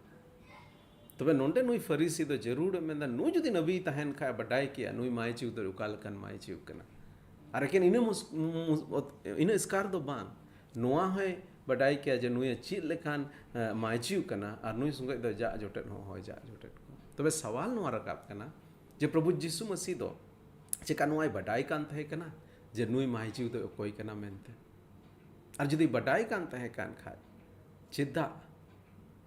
ᱛᱚᱵᱮ ᱱᱚᱰᱮ ᱱᱩᱭ ᱯᱷᱟᱹᱨᱤᱥᱤ ᱫᱚ ᱡᱟᱹᱨᱩᱲᱮ ᱢᱮᱱᱫᱟ, ᱱᱩᱭ ᱡᱩᱫᱤ ᱱᱟᱵᱤᱭ ᱛᱟᱦᱮᱱ ᱠᱷᱟᱡ, ᱵᱟᱰᱟᱭ ᱠᱮᱭᱟ ᱱᱩᱭ ᱢᱟᱭ ᱪᱤᱣ ᱫᱚ ᱚᱠᱟ ᱞᱮᱠᱟᱱ ᱢᱟᱭ ᱪᱤᱣ ᱠᱟᱱᱟ᱾ ᱟᱨ ᱮᱠᱮᱱ ᱤᱱᱟᱹ ᱢᱩᱥ-, ᱢᱩᱥ-, ᱤᱱᱟᱹ ᱮᱥᱠᱟᱨ ᱫᱚ ᱵᱟᱝ, ᱱᱚᱣᱟ ᱦᱚᱸᱭ ᱵᱟᱰᱟᱭ ᱠᱮᱭᱟ ᱡᱮ ᱱᱩᱭ ᱪᱮᱫ ᱞᱮᱠᱟᱱ, ᱮ, ᱢᱟᱭ ᱪᱤᱣ ᱠᱟᱱᱟ, ᱟᱨ ᱱᱩᱭ ᱥᱚᱸᱜᱮ ᱫᱚ ᱡᱟᱜ ᱡᱚᱴᱮᱫ ᱦᱚᱸ ᱦᱚᱸᱭ ᱡᱟᱜ ᱡᱚᱴᱮᱫ ᱠᱚᱣᱟ᱾ ᱛᱚᱵᱮ ᱥᱟᱣᱟᱞ ᱱᱚᱣᱟ ᱨᱟᱠᱟᱵ ᱠᱟᱱᱟ ᱡᱮ ᱯᱨᱚᱵᱷᱩ ᱡᱤᱥᱩ ᱢᱟᱹᱥᱤ ᱫᱚ ᱪᱮᱠᱟ ᱱᱚᱣᱟᱭ ᱵᱟᱰᱟᱭ ᱠᱟᱱ ᱛᱟᱦᱮᱸ ᱠᱟᱱᱟ ᱡᱮ ᱱᱩᱭ ᱢᱟᱭ ᱪᱤᱣ ᱫᱚ ᱚᱠᱚᱭ ᱠᱟᱱᱟ ᱢᱮᱱᱛᱮ? ᱟᱨ ᱡᱩᱫᱤ ᱵᱟᱰᱟᱭ ᱠᱟᱱ ᱛᱟᱦᱮᱸ ᱠᱟᱱ ᱠᱷᱟᱡ, ᱪᱮᱫᱟᱜ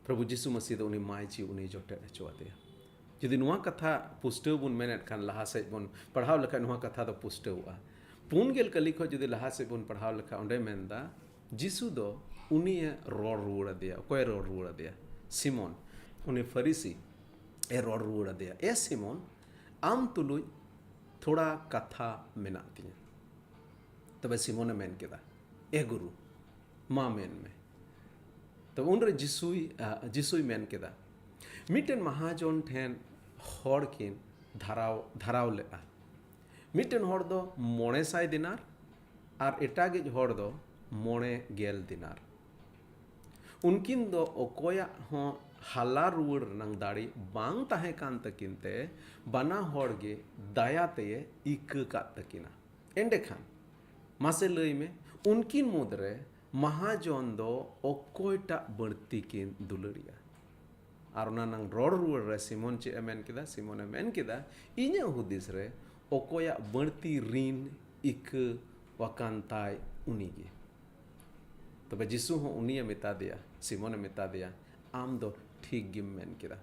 ᱯᱨᱚᱵᱷᱩ ᱡᱤᱥᱩ ᱢᱟᱹᱥᱤ ᱫᱚ ᱩᱱᱤ ᱢᱟᱭ ᱪᱤᱣ ᱩᱱᱤ ᱡᱚᱴᱮᱫ ᱦᱚᱪᱚ ᱟᱫᱮᱭᱟ? ᱡᱩᱫᱤ ᱱᱚᱣᱟ ᱠᱟᱛᱷᱟ ᱯᱩᱥᱴᱟᱹᱣ ᱵᱚᱱ ᱢᱮᱱᱮᱫ ᱠᱷᱟᱱ, ᱞᱟᱦᱟ ᱥᱮᱫ ᱵᱚᱱ ᱯᱟᱲᱦᱟᱣ ᱞᱮᱠᱷᱟᱱ, ᱱᱚᱣᱟ ᱠᱟᱛᱷᱟ ᱫᱚ ᱯᱩᱥᱴᱟᱹᱣᱚᱜᱼᱟ᱾ ᱯᱩᱱ ᱜᱮᱞ ᱠᱟᱹᱞᱤ ᱠᱷᱚᱱ ᱡᱩᱫᱤ ᱞᱟᱦᱟ ᱥᱮᱫ ᱵᱚᱱ ᱯᱟᱲᱦᱟᱣ ᱞᱮᱠᱷᱟᱱ, ᱚᱸᱰᱮ ᱢᱮᱱᱫᱟ, ᱡᱤᱥᱩ ᱫᱚ ᱩᱱᱤᱭᱮ ᱨᱚᱲ ᱨᱩᱣᱟᱹᱲ ᱟᱫᱮᱭᱟ᱾ ᱚᱠᱚᱭᱮ ᱨᱚᱲ ᱨᱩᱣᱟᱹᱲ ᱟᱫᱮᱭᱟ? ᱥᱤᱢᱚᱱ, ᱩᱱᱤ ᱯᱷᱟᱹᱨᱤᱥᱤ ᱮ ᱨᱚᱲ ᱨᱩᱣᱟᱹᱲ ᱟᱫᱮᱭᱟ, "ᱮ ᱥᱤᱢᱚᱱ, ᱟᱢ ᱛᱩᱞᱩᱡ ᱛᱷᱚᱲᱟ ᱠᱟᱛᱷᱟ ᱢᱮᱱᱟᱜ ᱛᱤᱧᱟᱹ᱾" ᱛᱚᱵᱮ ᱥᱤᱢᱚᱱᱮ ᱢᱮᱱ ᱠᱮᱫᱟ, "ᱮ ᱜᱩᱨᱩ, ᱢᱟ ᱢᱮᱱ ᱢᱮ᱾" ᱛᱚ ᱩᱱᱨᱮ ᱡᱤᱥᱩᱭ, ᱟ, ᱡᱤᱥᱩᱭ ᱢᱮᱱ ᱠᱮᱫᱟ, ᱢᱤᱫᱴᱮᱱ ᱢᱟᱦᱟᱡᱚᱱ ᱴᱷᱮᱱ ᱦᱚᱲ ᱠᱤᱱ ᱫᱷᱟᱨᱟᱣ, ᱫᱷᱟᱨᱟᱣ ᱞᱮᱫᱼᱟ᱾ ᱢᱤᱫᱴᱮᱱ ᱦᱚᱲ ᱫᱚ ᱢᱚᱬᱮ ᱥᱟᱭ ᱫᱤᱱᱟᱨ ᱟᱨ ᱮᱴᱟᱜᱤᱡ ᱦᱚᱲ ᱫᱚ ᱢᱚᱬᱮ ᱜᱮᱞ ᱫᱤᱱᱟᱨ᱾ ᱩᱱᱠᱤᱱ ᱫᱚ ᱚᱠᱚᱭᱟᱜ ᱦᱚᱸ ᱦᱟᱞᱟ ᱨᱩᱣᱟᱹᱲ ᱨᱮᱱᱟᱜ ᱫᱟᱲᱮ ᱵᱟᱝ ᱛᱟᱦᱮᱸ ᱠᱟᱱ ᱛᱟᱹᱠᱤᱱ ᱛᱮ ᱵᱟᱱᱟ ᱦᱚᱲ ᱜᱮ ᱫᱟᱭᱟ ᱛᱮᱭᱮ ᱤᱠᱟᱹ ᱠᱟᱫ ᱛᱟᱹᱠᱤᱱᱟ᱾ ᱮᱸᱰᱮᱠᱷᱟᱱ ᱢᱟᱥᱮ ᱞᱟᱹᱭ ᱢᱮ, ᱩᱱᱠᱤᱱ ᱢᱩᱫᱽᱨᱮ ᱢᱟᱦᱟᱡᱚᱱ ᱫᱚ ᱚᱠᱚᱭᱴᱟᱜ ᱵᱟᱹᱲᱛᱤ ᱠᱤᱱ ᱫᱩᱞᱟᱹᱲᱤᱭᱟ? ᱟᱨ ᱚᱱᱟ ᱱᱟᱝ ᱨᱚᱲ ᱨᱩᱣᱟᱹᱲ ᱨᱮ ᱥᱤᱢᱚᱱ ᱪᱮᱫ ᱮ ᱢᱮᱱ ᱠᱮᱫᱟ? ᱥᱤᱢᱚᱱ ᱮ ᱢᱮᱱ ᱠᱮᱫᱟ, ᱤᱧᱟᱹᱜ ᱦᱩᱫᱤᱥ ᱨᱮ ᱚᱠᱚᱭᱟᱜ ᱵᱟᱹᱲᱛᱤ ᱨᱤᱱ ᱤᱠᱟᱹ ᱟᱠᱟᱱ ᱛᱟᱭ ᱩᱱᱤᱜᱮ᱾ ᱛᱚᱵᱮ ᱡᱤᱥᱩ ᱦᱚᱸ ᱩᱱᱤᱭᱮ ᱢᱮᱛᱟ ᱫᱮᱭᱟ, ᱥᱤᱢᱚᱱᱮ ᱢᱮᱛᱟ ᱫᱮᱭᱟ, ᱟᱢ ᱫᱚ ᱴᱷᱤᱠ ᱜᱮᱢ ᱢᱮᱱ ᱠᱮᱫᱟ᱾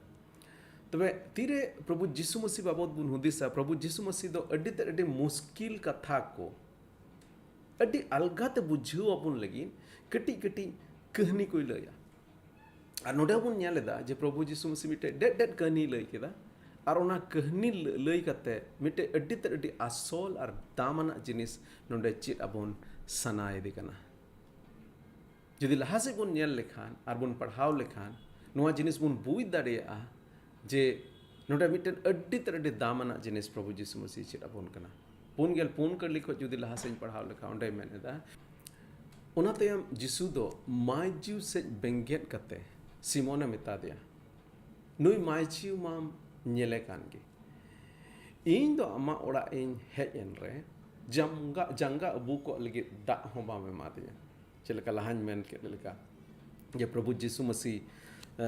ᱛᱚᱵᱮ ᱛᱤᱨᱮ ᱯᱨᱚᱵᱷᱩ ᱡᱤᱥᱩ ᱢᱟᱹᱥᱤ ᱵᱟᱵᱚᱫ ᱵᱚᱱ ᱦᱩᱫᱤᱥᱟ, ᱯᱨᱚᱵᱷᱩ ᱡᱤᱥᱩ ᱢᱟᱹᱥᱤ ᱫᱚ ᱟᱹᱰᱤ ᱛᱮᱫ ᱟᱹᱰᱤ ᱢᱩᱥᱠᱤᱞ ᱠᱟᱛᱷᱟ ᱠᱚ ᱟᱹᱰᱤ ᱟᱞᱜᱟ ᱛᱮ ᱵᱩᱡᱷᱟᱹᱣ ᱟᱵᱚᱱ ᱞᱟᱹᱜᱤᱫ ᱠᱟᱹᱴᱤᱡ ᱠᱟᱹᱴᱤᱡ ᱠᱟᱹᱦᱱᱤ ᱠᱚᱭ ᱞᱟᱹᱭᱟ᱾ ᱟᱨ ᱱᱚᱰᱮ ᱵᱚᱱ ᱧᱮᱞ ᱮᱫᱟ ᱡᱮ ᱯᱨᱚᱵᱷᱩ ᱡᱤᱥᱩ ᱢᱟᱹᱥᱤ ᱢᱤᱫᱴᱮᱡ ᱰᱮᱫ ᱰᱮᱫ ᱠᱟᱹᱦᱱᱤᱭ ᱞᱟᱹᱭ ᱠᱮᱫᱟ᱾ ᱟᱨ ᱚᱱᱟ ᱠᱟᱹᱦᱱᱤ ᱞᱟᱹ-, ᱞᱟᱹᱭ ᱠᱟᱛᱮ ᱢᱤᱫᱴᱮᱡ ᱟᱹᱰᱤ ᱛᱮᱫ ᱟᱹᱰᱤ ᱟᱥᱚᱞ ᱟᱨ ᱫᱟᱢᱟᱱᱟᱜ ᱡᱤᱱᱤᱥ ᱱᱚᱰᱮ ᱪᱮᱫ ᱟᱵᱚᱱ ᱥᱟᱱᱟᱭᱮᱫᱮ ᱠᱟᱱᱟ᱾ ᱡᱩᱫᱤ ᱞᱟᱦᱟ ᱥᱮᱫ ᱵᱚᱱ ᱧᱮᱞ ᱞᱮᱠᱷᱟᱱ ᱟᱨ ᱵᱚᱱ ᱯᱟᱲᱦᱟᱣ ᱞᱮᱠᱷᱟᱱ, ᱱᱚᱣᱟ ᱡᱤᱱᱤᱥ ᱵᱚᱱ ᱵᱩᱡᱽ ᱫᱟᱲᱮᱭᱟᱜᱼᱟ ᱡᱮ ᱱᱚᱰᱮ ᱢᱤᱫᱴᱮᱱ ᱟᱹᱰᱤ ᱛᱮᱫ ᱟᱹᱰᱤ ᱫᱟᱢᱟᱱᱟᱜ ᱡᱤᱱᱤᱥ ᱯᱨᱚᱵᱷᱩ ᱡᱤᱥᱩ ᱢᱟᱹᱥᱤ ᱪᱮᱫ ᱟᱵᱚᱱ ᱠᱟᱱᱟ᱾ ᱯᱩᱱ ᱜᱮᱞ ᱯᱩᱱ ᱠᱟᱹᱞᱤ ᱠᱷᱚᱱ ᱡᱩᱫᱤ ᱞᱟᱦᱟ ᱥᱮᱫ ᱤᱧ ᱯᱟᱲᱦᱟᱣ ᱞᱮᱠᱷᱟᱱ, ᱚᱸᱰᱮᱭ ᱢᱮᱱ ᱮᱫᱟ, ᱚᱱᱟ ᱛᱟᱭᱚᱢ ᱡᱤᱥᱩ ᱫᱚ ᱢᱟᱹᱭᱡᱤᱣ ᱥᱮᱫ ᱵᱮᱸᱜᱮᱫ ᱠᱟᱛᱮ ᱥᱤᱢᱚᱱᱮ ᱢᱮᱛᱟ ᱫᱮᱭᱟ, "ᱱᱩᱭ ᱢᱟᱹᱭᱡᱤᱣ ᱢᱟᱢ ᱧᱮᱞᱮ ᱠᱟᱱ ᱜᱮ, ᱤᱧ ᱫᱚ ᱟᱢᱟᱜ ᱚᱲᱟᱜ ᱤᱧ ᱦᱮᱡ ᱮᱱ ᱨᱮ ᱡᱟᱸᱜᱟ, ᱡᱟᱸᱜᱟ ᱟᱹᱵᱩᱠᱚᱜ ᱞᱟᱹᱜᱤᱫ ᱫᱟᱜ ᱦᱚᱸ ᱵᱟᱢ ᱮᱢᱟᱫᱤᱧᱟ᱾" ᱪᱮᱫ ᱞᱮᱠᱟ ᱞᱟᱦᱟᱧ ᱢᱮᱱ ᱠᱮᱫ ᱞᱮᱠᱟ, ᱡᱮ ᱯᱨᱚᱵᱷᱩ ᱡᱤᱥᱩ ᱢᱟᱹᱥᱤ, ᱮ,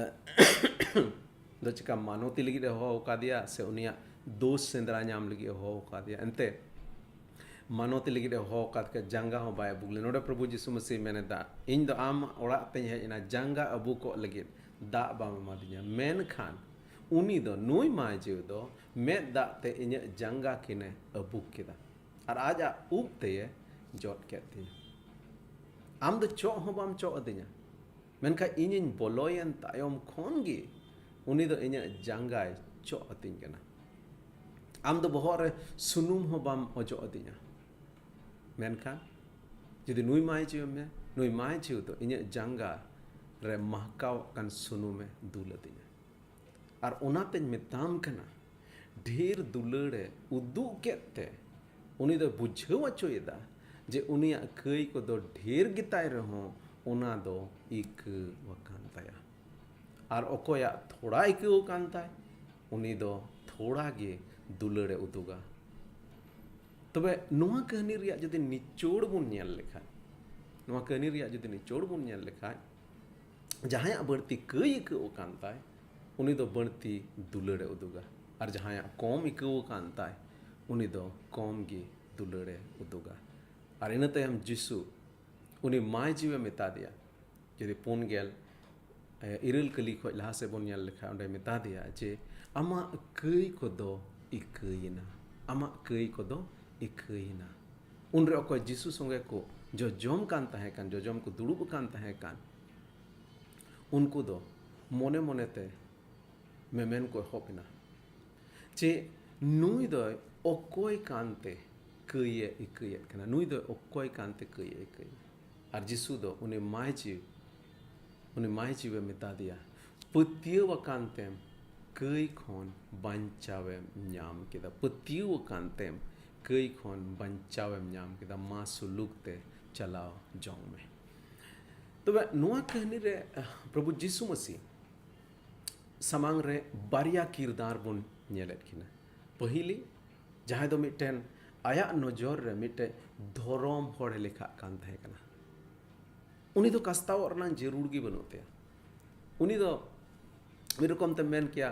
ᱫᱚ ᱪᱮᱠᱟ ᱢᱟᱱᱚᱛᱤ ᱞᱟᱹᱜᱤᱫ ᱮ ᱦᱚᱦᱚ ᱟᱠᱟᱫᱮᱭᱟ ᱥᱮ ᱩᱱᱤᱭᱟᱜ ᱫᱳᱥ ᱥᱮᱸᱫᱽᱨᱟ ᱧᱟᱢ ᱞᱟᱹᱜᱤᱫ ᱮ ᱦᱚᱦᱚ ᱟᱠᱟᱫᱮᱭᱟ? ᱮᱱᱛᱮ ᱢᱟᱱᱚᱛᱤ ᱞᱟᱹᱜᱤᱫ ᱮ ᱦᱚᱦᱚ ᱟᱠᱟᱫ ᱠᱚᱣᱟ, ᱡᱟᱸᱜᱟ ᱦᱚᱸ ᱵᱟᱭ ᱟᱹᱵᱩᱠ ᱞᱮᱱᱟ᱾ ᱱᱚᱰᱮ ᱯᱨᱚᱵᱷᱩ ᱡᱤᱥᱩ ᱢᱟᱹᱥᱤ ᱢᱮᱱ ᱮᱫᱟ, "ᱤᱧ ᱫᱚ ᱟᱢ ᱚᱲᱟᱜ ᱛᱮᱧ ᱦᱮᱡ ᱮᱱᱟ, ᱡᱟᱸᱜᱟ ᱟᱹᱵᱩᱠᱚᱜ ᱞᱟᱹᱜᱤᱫ ᱫᱟᱜ ᱵᱟᱢ ᱮᱢᱟᱫᱤᱧᱟ, ᱢᱮᱱᱠᱷᱟᱱ ᱩᱱᱤ ᱫᱚ, ᱱᱩᱭ ᱢᱟᱹᱭᱡᱤᱣ ᱫᱚ ᱢᱮᱫ ᱫᱟᱜ ᱛᱮ ᱤᱧᱟᱹᱜ ᱡᱟᱸᱜᱟ ᱠᱤᱱᱮ ᱟᱹᱵᱩᱠ ᱠᱮᱫᱟ ᱟᱨ ᱟᱡᱟᱜ ᱩᱵ ᱛᱮᱭᱮ ᱡᱚᱫ ᱠᱮᱫ ᱛᱤᱧᱟ᱾ ᱟᱢ ᱫᱚ ᱪᱚᱜ ᱦᱚᱸ ᱵᱟᱢ ᱪᱚᱜ ᱟᱹᱫᱤᱧᱟ, ᱢᱮᱱᱠᱷᱟᱱ ᱤᱧᱤᱧ ᱵᱚᱞᱚᱭᱮᱱ ᱛᱟᱭᱚᱢ ᱠᱷᱚᱱ ᱜᱮ ᱩᱱᱤ ᱫᱚ ᱤᱧᱟᱹᱜ ᱡᱟᱸᱜᱟᱭ ᱪᱚᱜ ᱟᱹᱛᱤᱧ ᱠᱟᱱᱟ᱾ ᱟᱢ ᱫᱚ ᱵᱚᱦᱚᱜ ᱨᱮ ᱥᱩᱱᱩᱢ ᱦᱚᱸ ᱵᱟᱢ ᱚᱡᱚᱜ ᱟᱹᱫᱤᱧᱟ, ᱢᱮᱱᱠᱷᱟᱱ ᱡᱩᱫᱤ ᱱᱩᱭ ᱢᱟᱹᱭᱡᱤᱣ ᱢᱮ, ᱱᱩᱭ ᱢᱟᱹᱭᱡᱤᱣ ᱫᱚ ᱤᱧᱟᱹᱜ ᱡᱟᱸᱜᱟ ᱨᱮ ᱢᱟᱦᱠᱟᱣ ᱟᱠᱟᱱ ᱥᱩᱱᱩᱢᱮ ᱫᱩᱞ ᱟᱹᱫᱤᱧᱟ᱾ ᱟᱨ ᱚᱱᱟᱛᱮᱧ ᱢᱮᱛᱟᱢ ᱠᱟᱱᱟ, ᱰᱷᱮᱨ ᱫᱩᱞᱟᱹᱲᱮ ᱩᱫᱩᱜ ᱠᱮᱫ ᱛᱮ ᱩᱱᱤ ᱫᱚᱭ ᱵᱩᱡᱷᱟᱹᱣ ᱦᱚᱪᱚᱭᱮᱫᱟ ᱡᱮ ᱩᱱᱤᱭᱟᱜ ᱠᱟᱹᱭ ᱠᱚᱫᱚ ᱰᱷᱮᱨ ᱜᱮᱛᱟᱭ ᱨᱮᱦᱚᱸ ᱚᱱᱟ ᱫᱚ ᱤᱠᱟᱹ ᱟᱠᱟᱱ ᱛᱟᱭᱟ᱾ ᱟᱨ ᱚᱠᱚᱭᱟᱜ ᱛᱷᱚᱲᱟ ᱤᱠᱟᱹᱣ ᱟᱠᱟᱱ ᱛᱟᱭ, ᱩᱱᱤ ᱫᱚ ᱛᱷᱚᱲᱟ ᱜᱮ ᱫᱩᱞᱟᱹᱲᱮ ᱩᱫᱩᱜᱟ᱾ ᱛᱚᱵᱮ ᱱᱚᱣᱟ ᱠᱟᱹᱦᱱᱤ ᱨᱮᱭᱟᱜ ᱡᱩᱫᱤ ᱱᱤᱪᱚᱲ ᱵᱚᱱ ᱧᱮᱞ ᱞᱮᱠᱷᱟᱡ, ᱱᱚᱣᱟ ᱠᱟᱹᱦᱱᱤ ᱨᱮᱭᱟᱜ ᱡᱩᱫᱤ ᱱᱤᱪᱚᱲ ᱵᱚᱱ ᱧᱮᱞ ᱞᱮᱠᱷᱟᱡ, ᱡᱟᱦᱟᱸᱭᱟᱜ ᱵᱟᱹᱲᱛᱤ ᱠᱟᱹᱭ ᱟᱹᱭᱠᱟᱹᱣ ᱟᱠᱟᱱ ᱛᱟᱭ, ᱩᱱᱤ ᱫᱚ ᱵᱟᱹᱲᱛᱤ ᱫᱩᱞᱟᱹᱲᱮ ᱩᱫᱩᱜᱟ, ᱟᱨ ᱡᱟᱦᱟᱸᱭᱟᱜ ᱠᱚᱢ ᱟᱹᱭᱠᱟᱹᱣ ᱟᱠᱟᱱ ᱛᱟᱭ, ᱩᱱᱤ ᱫᱚ ᱠᱚᱢ ᱜᱮ ᱫᱩᱞᱟᱹᱲᱮ ᱩᱫᱩᱜᱟ᱾ ᱟᱨ ᱤᱱᱟᱹ ᱛᱟᱭᱚᱢ ᱡᱤᱥᱩ ᱩᱱᱤ ᱢᱟᱹᱭᱡᱤᱣᱮ ᱢᱮᱛᱟ ᱫᱮᱭᱟ, ᱡᱩᱫᱤ ᱯᱩᱱ ᱜᱮᱞ, ᱮ, ᱤᱨᱟᱹᱞ ᱠᱟᱹᱞᱤ ᱠᱷᱚᱡ ᱞᱟᱦᱟ ᱥᱮᱫ ᱵᱚᱱ ᱧᱮᱞ ᱞᱮᱠᱷᱟᱡ, ᱚᱸᱰᱮ ᱢᱮᱛᱟ ᱫᱮᱭᱟ ᱡᱮ, "ᱟᱢᱟᱜ ᱠᱟᱹᱭ ᱠᱚᱫᱚ ᱤᱠᱟᱹᱭᱮᱱᱟ, ᱟᱢᱟᱜ ᱠᱟᱹᱭ ᱠᱚᱫᱚ ᱤᱠᱟᱹᱭᱮᱱᱟ᱾" ᱩᱱᱨᱮ ᱚᱠᱚᱭ ᱡᱤᱥᱩ ᱥᱚᱸᱜᱮ ᱠᱚ ᱡᱚᱡᱚᱢ ᱠᱟᱱ ᱛᱟᱦᱮᱸ ᱠᱟᱱ, ᱡᱚᱡᱚᱢ ᱠᱚ ᱫᱩᱲᱩᱵ ᱟᱠᱟᱱ ᱛᱟᱦᱮᱸ ᱠᱟᱱ, ᱩᱱᱠᱩ ᱫᱚ ᱢᱚᱱᱮ ᱢᱚᱱᱮᱛᱮ ᱢᱮᱢᱮᱱ ᱠᱚ ᱮᱦᱚᱵ ᱮᱱᱟ ᱡᱮ, "ᱱᱩᱭ ᱫᱚᱭ ᱚᱠᱚᱭ ᱠᱟᱱᱛᱮ ᱠᱟᱹᱭᱮ ᱤᱠᱟᱹᱭᱮᱫ ᱠᱟᱱᱟ? ᱱᱩᱭ ᱫᱚᱭ ᱚᱠᱚᱭ ᱠᱟᱱᱛᱮ ᱠᱟᱹᱭᱮ ᱤᱠᱟᱹᱭᱮᱫ?" ᱟᱨ ᱡᱤᱥᱩ ᱫᱚ ᱩᱱᱤ ᱢᱟᱹᱭᱡᱤᱣ, ᱩᱱᱤ ᱢᱟᱹᱭᱡᱤᱣᱮ ᱢᱮᱛᱟ ᱫᱮᱭᱟ, "ᱯᱟᱹᱛᱭᱟᱹᱣ ᱟᱠᱟᱱ ᱛᱮᱢ ᱠᱟᱹᱭ ᱠᱷᱚᱱ ᱵᱟᱧᱪᱟᱣᱮᱢ ᱧᱟᱢ ᱠᱮᱫᱟ, ᱯᱟᱹᱛᱭᱟᱹᱣ ᱟᱠᱟᱱ ᱛᱮᱢ ᱠᱟᱹᱭ ᱠᱷᱚᱱ ᱵᱟᱧᱪᱟᱣᱮᱢ ᱧᱟᱢ ᱠᱮᱫᱟ, ᱢᱟ ᱥᱩᱞᱩᱠ ᱛᱮ ᱪᱟᱞᱟᱣ ᱡᱚᱝ ᱢᱮ᱾ ᱛᱚᱵᱮ ᱱᱚᱣᱟ ᱠᱟᱹᱦᱱᱤ ᱨᱮ ᱯᱨᱚᱵᱷᱩ ᱡᱤᱥᱩ ᱢᱟᱹᱥᱤ ᱥᱟᱢᱟᱝ ᱨᱮ ᱵᱟᱨᱭᱟ ᱠᱤᱨᱫᱟᱨ ᱵᱚᱱ ᱧᱮᱞᱮᱫ ᱠᱤᱱᱟ᱾ ᱯᱟᱹᱦᱤᱞᱤ, ᱡᱟᱦᱟᱸᱭ ᱫᱚ ᱢᱤᱫᱴᱮᱱ, ᱟᱭᱟᱜ ᱱᱚᱡᱚᱨ ᱨᱮ ᱢᱤᱫᱴᱮᱱ ᱫᱷᱚᱨᱚᱢ ᱦᱚᱲᱮ ᱞᱮᱠᱷᱟᱜ ᱠᱟᱱ ᱛᱟᱦᱮᱸ ᱠᱟᱱᱟ, ᱩᱱᱤ ᱫᱚ ᱠᱟᱥᱛᱟᱣᱚᱜ ᱨᱮᱱᱟᱜ ᱡᱟᱹᱨᱩᱲ ᱜᱮ ᱵᱟᱹᱱᱩᱜ ᱛᱟᱭᱟ᱾ ᱩᱱᱤ ᱫᱚ ᱢᱤᱫ ᱨᱚᱠᱚᱢ ᱛᱮᱢ ᱢᱮᱱ ᱠᱮᱭᱟ,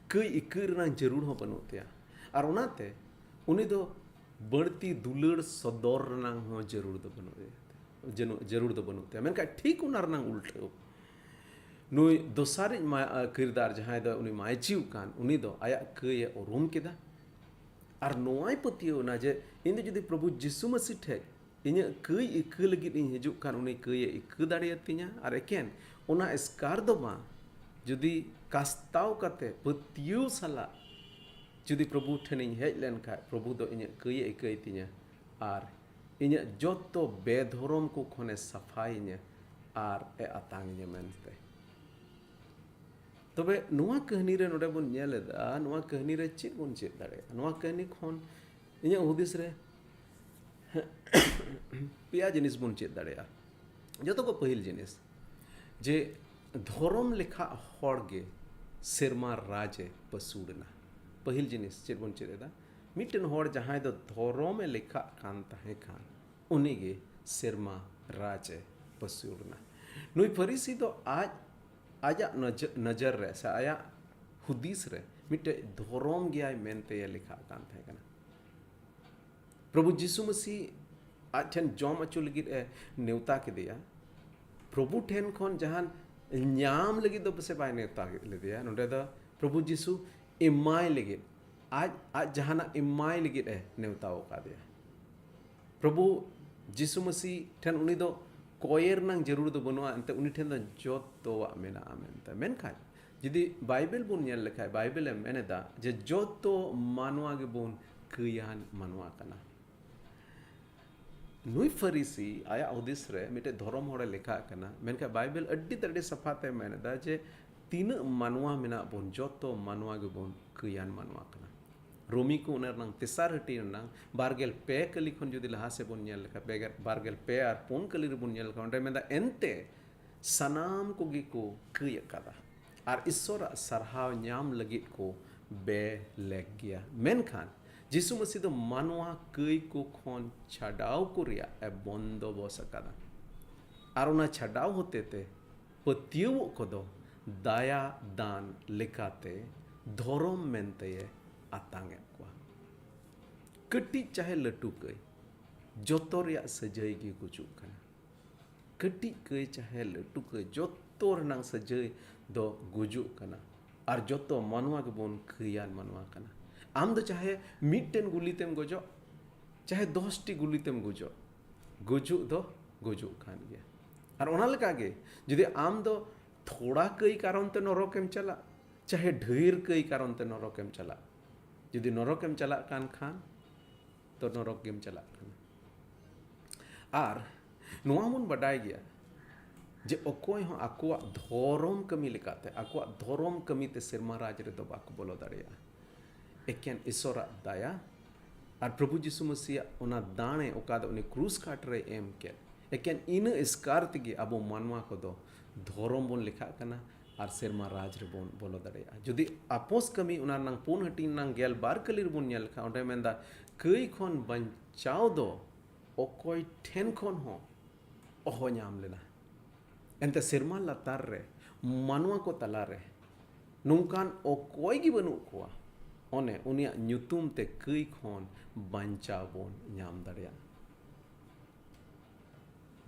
ᱠᱟᱹᱭ ᱤᱠᱟᱹ ᱨᱮᱱᱟᱜ ᱡᱟᱹᱨᱩᱲ ᱦᱚᱸ ᱵᱟᱹᱱᱩᱜ ᱛᱟᱭᱟ᱾ ᱟᱨ ᱚᱱᱟᱛᱮ ᱩᱱᱤ ᱫᱚ ᱵᱟᱹᱲᱛᱤ ᱫᱩᱞᱟᱹᱲ ᱥᱚᱫᱚᱨ ᱨᱮᱱᱟᱜ ᱦᱚᱸ ᱡᱟᱹᱨᱩᱲ ᱫᱚ ᱵᱟᱹᱱᱩᱜ ᱛᱟᱭᱟ, ᱡᱟᱹᱱᱩ-, ᱡᱟᱹᱨᱩᱲ ᱫᱚ ᱵᱟᱹᱱᱩᱜ ᱛᱟᱭᱟ᱾ ᱢᱮᱱᱠᱷᱟᱱ ᱴᱷᱤᱠ ᱚᱱᱟ ᱨᱮᱱᱟᱜ ᱩᱞᱴᱟᱹ, ᱱᱩᱭ ᱫᱚᱥᱟᱨᱤᱡ ᱢᱟ-, ᱠᱤᱨᱫᱟᱨ, ᱡᱟᱦᱟᱸᱭ ᱫᱚ ᱩᱱᱤ ᱢᱟᱹᱭᱪᱤᱣ ᱠᱟᱱ, ᱩᱱᱤ ᱫᱚ ᱟᱭᱟᱜ ᱠᱟᱹᱭ ᱮ ᱩᱨᱩᱢ ᱠᱮᱫᱟ᱾ ᱟᱨ ᱱᱚᱣᱟᱭ ᱯᱟᱹᱛᱭᱟᱹᱣ ᱮᱱᱟ ᱡᱮ ᱤᱧ ᱫᱚ ᱡᱩᱫᱤ ᱯᱨᱚᱵᱷᱩ ᱡᱤᱥᱩ ᱢᱟᱹᱥᱤ ᱴᱷᱮᱡ ᱤᱧᱟᱹᱜ ᱠᱟᱹᱭ ᱤᱠᱟᱹ ᱞᱟᱹᱜᱤᱫ ᱤᱧ ᱦᱤᱡᱩᱜ ᱠᱷᱟᱱ, ᱩᱱᱤ ᱠᱟᱹᱭᱮ ᱤᱠᱟᱹ ᱫᱟᱲᱮᱭᱟᱛᱤᱧᱟ᱾ ᱟᱨ ᱮᱠᱮᱱ ᱚᱱᱟ ᱮᱥᱠᱟᱨ ᱫᱚ ᱵᱟᱝ, ᱡᱩᱫᱤ ᱠᱟᱥᱛᱟᱣ ᱠᱟᱛᱮ ᱯᱟᱹᱛᱭᱟᱹᱣ ᱥᱟᱞᱟᱜ ᱡᱩᱫᱤ ᱯᱨᱚᱵᱷᱩ ᱴᱷᱮᱱᱤᱧ ᱦᱮᱡ ᱞᱮᱱ ᱠᱷᱟᱡ, ᱯᱨᱚᱵᱷᱩ ᱫᱚ ᱤᱧᱟᱹᱜ ᱠᱟᱹᱭᱮ ᱤᱠᱟᱹᱭ ᱛᱤᱧᱟ ᱟᱨ ᱤᱧᱟᱹᱜ ᱡᱚᱛᱚ ᱵᱮᱫᱷᱚᱨᱚᱢ ᱠᱚ ᱠᱷᱚᱱᱮ ᱥᱟᱯᱷᱟᱭᱤᱧᱟ ᱟᱨ ᱮ ᱟᱛᱟᱝᱤᱧᱟ ᱢᱮᱱᱛᱮ᱾ ᱛᱚᱵᱮ ᱱᱚᱣᱟ ᱠᱟᱹᱦᱱᱤ ᱨᱮ ᱱᱚᱰᱮ ᱵᱚᱱ ᱧᱮᱞ ᱮᱫᱟ, ᱱᱚᱣᱟ ᱠᱟᱹᱦᱱᱤ ᱨᱮ ᱪᱮᱫ ᱵᱚᱱ ᱪᱮᱫ ᱫᱟᱲᱮᱭᱟᱜᱼᱟ? ᱱᱚᱣᱟ ᱠᱟᱹᱦᱱᱤ ᱠᱷᱚᱱ ᱤᱧᱟᱹᱜ ᱦᱩᱫᱤᱥ ᱨᱮ ᱯᱮᱭᱟ ᱡᱤᱱᱤᱥ ᱵᱚᱱ ᱪᱮᱫ ᱫᱟᱲᱮᱭᱟᱜᱼᱟ᱾ ᱡᱚᱛᱚ ᱠᱷᱚᱱ ᱯᱟᱹᱦᱤᱞ ᱡᱤᱱᱤᱥ, ᱡᱮ ᱫᱷᱚᱨᱚᱢ ᱞᱮᱠᱷᱟᱜ ᱦᱚᱲ ᱜᱮ ᱥᱮᱨᱢᱟ ᱨᱟᱡᱽ ᱮ ᱯᱟᱹᱥᱩᱲ ᱮᱱᱟ᱾ ᱯᱟᱹᱦᱤᱞ ᱡᱤᱱᱤᱥ ᱪᱮᱫ ᱵᱚᱱ ᱪᱮᱫ ᱮᱫᱟ? ᱢᱤᱫᱴᱮᱱ ᱦᱚᱲ ᱡᱟᱦᱟᱸᱭ ᱫᱚ ᱫᱷᱚᱨᱚᱢ ᱮ ᱞᱮᱠᱷᱟᱜ ᱠᱟᱱ ᱛᱟᱦᱮᱸ ᱠᱟᱱ, ᱩᱱᱤ ᱜᱮ ᱥᱮᱨᱢᱟ ᱨᱟᱡᱽ ᱮ ᱯᱟᱹᱥᱩᱲ ᱮᱱᱟ᱾ ᱱᱩᱭ ᱯᱷᱟᱹᱨᱤᱥᱤ ᱫᱚ ᱟᱡ, ᱟᱡᱟᱜ ᱱᱚᱡ-, ᱱᱚᱡᱚᱨ ᱨᱮ ᱥᱮ ᱟᱭᱟᱜ ᱦᱩᱫᱤᱥ ᱨᱮ ᱢᱤᱫᱴᱮᱡ ᱫᱷᱚᱨᱚᱢ ᱜᱮᱭᱟᱭ ᱢᱮᱱᱛᱮ ᱮ ᱞᱮᱠᱷᱟᱜ ᱠᱟᱱ ᱛᱟᱦᱮᱸ ᱠᱟᱱᱟ᱾ ᱯᱨᱚᱵᱷᱩ ᱡᱤᱥᱩ ᱢᱟᱹᱥᱤ ᱟᱡ ᱴᱷᱮᱱ ᱡᱚᱢ ᱦᱚᱪᱚ ᱞᱟᱹᱜᱤᱫ ᱮ ᱱᱮᱣᱛᱟ ᱠᱮᱫᱮᱭᱟ᱾ ᱯᱨᱚᱵᱷᱩ ᱴᱷᱮᱱ ᱠᱷᱚᱱ ᱡᱟᱦᱟᱱ ᱧᱟᱢ ᱞᱟᱹᱜᱤᱫ ᱫᱚ ᱯᱟᱥᱮ ᱵᱟᱭ ᱱᱮᱣᱛᱟ ᱞᱮᱫᱮᱭᱟ᱾ ᱱᱚᱰᱮ ᱫᱚ ᱯᱨᱚᱵᱷᱩ ᱡᱤᱥᱩ ᱮᱢᱟᱭ ᱞᱟᱹᱜᱤᱫ, ᱟᱡ, ᱟᱡ ᱡᱟᱦᱟᱱᱟᱜ ᱮᱢᱟᱭ ᱞᱟᱹᱜᱤᱫ ᱮ ᱱᱮᱣᱛᱟ ᱟᱠᱟᱫᱮᱭᱟ᱾ ᱯᱨᱚᱵᱷᱩ ᱡᱤᱥᱩ ᱢᱟᱹᱥᱤ ᱴᱷᱮᱱ ᱩᱱᱤ ᱫᱚ ᱠᱚᱭᱮ ᱨᱮᱱᱟᱝ ᱡᱟᱹᱨᱩᱲ ᱫᱚ ᱵᱟᱹᱱᱩᱜᱼᱟ, ᱮᱱᱛᱮ ᱩᱱᱤ ᱴᱷᱮᱱ ᱫᱚ ᱡᱚᱛᱚᱣᱟᱜ ᱢᱮᱱᱟᱜᱼᱟ ᱢᱮᱱᱛᱮ᱾ ᱢᱮᱱᱠᱷᱟᱱ ᱡᱩᱫᱤ ᱵᱟᱭᱵᱮᱞ ᱵᱚᱱ ᱧᱮᱞ ᱞᱮᱠᱷᱟᱡ, ᱵᱟᱭᱵᱮᱞ ᱮ ᱢᱮᱱ ᱮᱫᱟ ᱡᱮ ᱡᱚᱛᱚ ᱢᱟᱱᱣᱟ ᱜᱮᱵᱚᱱ ᱠᱟᱹᱭᱟᱱ ᱢᱟᱱᱣᱟ ᱠᱟᱱᱟ᱾ ᱱᱩᱭ ᱯᱷᱟᱹᱨᱤᱥᱤ ᱟᱭᱟᱜ ᱦᱩᱫᱤᱥ ᱨᱮ ᱢᱤᱫᱴᱮᱡ ᱫᱷᱚᱨᱚᱢ ᱦᱚᱲᱮ ᱞᱮᱠᱷᱟᱜ ᱠᱟᱱᱟ, ᱢᱮᱱᱠᱷᱟᱱ ᱵᱟᱭᱵᱮᱞ ᱟᱹᱰᱤ ᱛᱮᱫ ᱟᱹᱰᱤ ᱥᱟᱯᱷᱟ ᱛᱮ ᱢᱮᱱ ᱮᱫᱟ ᱡᱮ ᱛᱤᱱᱟᱹᱜ ᱢᱟᱱᱣᱟ ᱢᱮᱱᱟᱜ ᱵᱚᱱ, ᱡᱚᱛᱚ ᱢᱟᱱᱣᱟ ᱜᱮᱵᱚᱱ ᱠᱟᱹᱭᱟᱱ ᱢᱟᱱᱣᱟ ᱠᱟᱱᱟ᱾ ᱨᱳᱢᱤ ᱠᱚ ᱚᱱᱟ ᱨᱮᱱᱟᱝ ᱛᱮᱥᱟᱨ ᱦᱟᱹᱴᱤᱧ ᱨᱮᱱᱟᱝ ᱵᱟᱨ ᱜᱮᱞ ᱯᱮ ᱠᱟᱹᱞᱤ ᱠᱷᱚᱱ ᱡᱩᱫᱤ ᱞᱟᱦᱟ ᱥᱮᱫ ᱵᱚᱱ ᱧᱮᱞ ᱞᱮᱠᱷᱟᱱ, ᱵᱮᱜᱮᱨ ᱵᱟᱨ ᱜᱮᱞ ᱯᱮ ᱟᱨ ᱯᱩᱱ ᱠᱟᱹᱞᱤ ᱨᱮᱵᱚᱱ ᱧᱮᱞ ᱞᱮᱠᱷᱟᱱ, ᱚᱸᱰᱮ ᱢᱮᱱᱫᱟ, ᱮᱱᱛᱮ ᱥᱟᱱᱟᱢ ᱠᱚᱜᱮ ᱠᱚ ᱠᱟᱹᱭ ᱟᱠᱟᱫᱟ ᱟᱨ ᱤᱥᱥᱚᱨᱟᱜ ᱥᱟᱨᱦᱟᱣ ᱧᱟᱢ ᱞᱟᱹᱜᱤᱫ ᱠᱚ ᱵᱮᱞᱮᱠ ᱜᱮᱭᱟ᱾ ᱢᱮᱱᱠᱷᱟᱱ ᱡᱤᱥᱩ ᱢᱟᱹᱥᱤ ᱫᱚ ᱢᱟᱱᱣᱟ ᱠᱟᱹᱭ ᱠᱚ ᱠᱷᱚᱱ ᱪᱷᱟᱰᱟᱣ ᱠᱚ ᱨᱮᱭᱟᱜ ᱮ ᱵᱚᱱᱫᱚᱵᱚᱥ ᱟᱠᱟᱫᱟ᱾ ᱟᱨ ᱚᱱᱟ ᱪᱷᱟᱰᱟᱣ ᱦᱚᱛᱮ ᱛᱮ ᱯᱟᱹᱛᱭᱟᱹᱣᱚᱜ ᱠᱚᱫᱚ ᱫᱟᱭᱟ ᱫᱟᱱ ᱞᱮᱠᱟᱛᱮ ᱫᱷᱚᱨᱚᱢ ᱢᱮᱱᱛᱮᱭ ᱟᱛᱟᱝ ᱮᱫ ᱠᱚᱣᱟ᱾ ᱠᱟᱹᱴᱤᱡ ᱪᱟᱦᱮ ᱞᱟᱹᱴᱩ ᱠᱟᱹᱭ, ᱡᱚᱛᱚ ᱨᱮᱭᱟᱜ ᱥᱟᱹᱡᱟᱹᱭ ᱜᱮ ᱜᱩᱡᱩᱜ ᱠᱟᱱᱟ᱾ ᱠᱟᱹᱴᱤᱡ ᱠᱟᱹᱭ ᱪᱟᱦᱮ ᱞᱟᱹᱴᱩ ᱠᱟᱹᱭ, ᱡᱚᱛᱚ ᱨᱮᱱᱟᱝ ᱥᱟᱹᱡᱟᱹᱭ ᱫᱚ ᱜᱩᱡᱩᱜ ᱠᱟᱱᱟ᱾ ᱟᱨ ᱡᱚᱛᱚ ᱢᱟᱱᱣᱟ ᱜᱮᱵᱚᱱ ᱠᱟᱹᱭᱟᱱ ᱢᱟᱱᱣᱟ ᱠᱟᱱᱟ᱾ ᱟᱢ ᱫᱚ ᱪᱟᱦᱮ ᱢᱤᱫᱴᱮᱱ ᱜᱩᱞᱤ ᱛᱮᱢ ᱜᱚᱡᱚᱜ, ᱪᱟᱦᱮ ᱫᱚᱥ ᱴᱤ ᱜᱩᱞᱤ ᱛᱮᱢ ᱜᱚᱡᱚᱜ, ᱜᱩᱡᱩᱜ ᱫᱚ ᱜᱩᱡᱩᱜ ᱠᱟᱱ ᱜᱮᱭᱟ᱾ ᱟᱨ ᱚᱱᱟ ᱞᱮᱠᱟ ᱜᱮ, ᱡᱩᱫᱤ ᱟᱢ ᱫᱚ ᱛᱷᱚᱲᱟ ᱠᱟᱹᱭ ᱠᱟᱨᱚᱱ ᱛᱮ ᱱᱚᱨᱚᱠ ᱮᱢ ᱪᱟᱞᱟᱜ, ᱪᱟᱦᱮ ᱰᱷᱮᱨ ᱠᱟᱹᱭ ᱠᱟᱨᱚᱱ ᱛᱮ ᱱᱚᱨᱚᱠ ᱮᱢ ᱪᱟᱞᱟᱜ, ᱡᱩᱫᱤ ᱱᱚᱨᱚᱠ ᱮᱢ ᱪᱟᱞᱟᱜ ᱠᱟᱱ ᱠᱷᱟᱱ, ᱛᱚ ᱱᱚᱨᱚᱠ ᱜᱮᱢ ᱪᱟᱞᱟᱜ ᱠᱟᱱᱟ᱾ ᱟᱨ ᱱᱚᱣᱟ ᱵᱚᱱ ᱵᱟᱰᱟᱭ ᱜᱮᱭᱟ ᱡᱮ ᱚᱠᱚᱭ ᱦᱚᱸ ᱟᱠᱚᱣᱟᱜ ᱫᱷᱚᱨᱚᱢ ᱠᱟᱹᱢᱤ ᱞᱮᱠᱟᱛᱮ, ᱟᱠᱚᱣᱟᱜ ᱫᱷᱚᱨᱚᱢ ᱠᱟᱹᱢᱤᱛᱮ ᱥᱮᱨᱢᱟ ᱨᱟᱡᱽ ᱨᱮᱫᱚ ᱵᱟᱠᱚ ᱵᱚᱞᱚ ᱫᱟᱲᱮᱭᱟᱜᱼᱟ᱾ ᱮᱠᱮᱱ ᱤᱥᱚᱨᱟᱜ ᱫᱟᱭᱟ ᱟᱨ ᱯᱨᱚᱵᱷᱩ ᱡᱤᱥᱩ ᱢᱟᱹᱥᱤᱭᱟᱜ ᱚᱱᱟ ᱫᱟᱲᱮ, ᱚᱠᱟ ᱫᱚ ᱩᱱᱤ ᱠᱨᱩᱥ ᱠᱟᱴ ᱨᱮᱭ ᱮᱢ ᱠᱮᱫ, ᱮᱠᱮᱱ ᱤᱱᱟᱹ ᱮᱥᱠᱟᱨ ᱛᱮᱜᱮ ᱟᱵᱚ ᱢᱟᱱᱣᱟ ᱠᱚᱫᱚ ᱫᱷᱚᱨᱚᱢ ᱵᱚᱱ ᱞᱮᱠᱷᱟᱜ ᱠᱟᱱᱟ ᱟᱨ ᱥᱮᱨᱢᱟ ᱨᱟᱡᱽ ᱨᱮᱵᱚᱱ ᱵᱚᱞᱚ ᱫᱟᱲᱮᱭᱟᱜᱼᱟ᱾ ᱡᱩᱫᱤ ᱟᱯᱚᱥ ᱠᱟᱹᱢᱤ ᱚᱱᱟ ᱨᱮᱱᱟᱝ ᱯᱩᱱ ᱦᱟᱹᱴᱤᱧ ᱨᱮᱱᱟᱝ ᱜᱮᱞ ᱵᱟᱨ ᱠᱟᱹᱞᱤ ᱨᱮᱵᱚᱱ ᱧᱮᱞ ᱞᱮᱠᱷᱟᱱ, ᱚᱸᱰᱮ ᱢᱮᱱᱫᱟ, ᱠᱟᱹᱭ ᱠᱷᱚᱱ ᱵᱟᱧᱪᱟᱣ ᱫᱚ ᱚᱠᱚᱭ ᱴᱷᱮᱱ ᱠᱷᱚᱱ ᱦᱚᱸ ᱚᱦᱚ ᱧᱟᱢ ᱞᱮᱱᱟ᱾ ᱮᱱᱛᱮ ᱥᱮᱨᱢᱟ ᱞᱟᱛᱟᱨ ᱨᱮ ᱢᱟᱱᱣᱟ ᱠᱚ ᱛᱟᱞᱟᱨᱮ ᱱᱚᱝᱠᱟᱱ ᱚᱠᱚᱭ ᱜᱮ ᱵᱟᱹᱱᱩᱜ ᱠᱚᱣᱟ, ᱚᱱᱮ ᱩᱱᱤᱭᱟᱜ ᱧᱩᱛᱩᱢ ᱛᱮ ᱠᱟᱹᱭ ᱠᱷᱚᱱ ᱵᱟᱧᱪᱟᱣ ᱵᱚᱱ ᱧᱟᱢ ᱫᱟᱲᱮᱭᱟᱜᱼᱟ᱾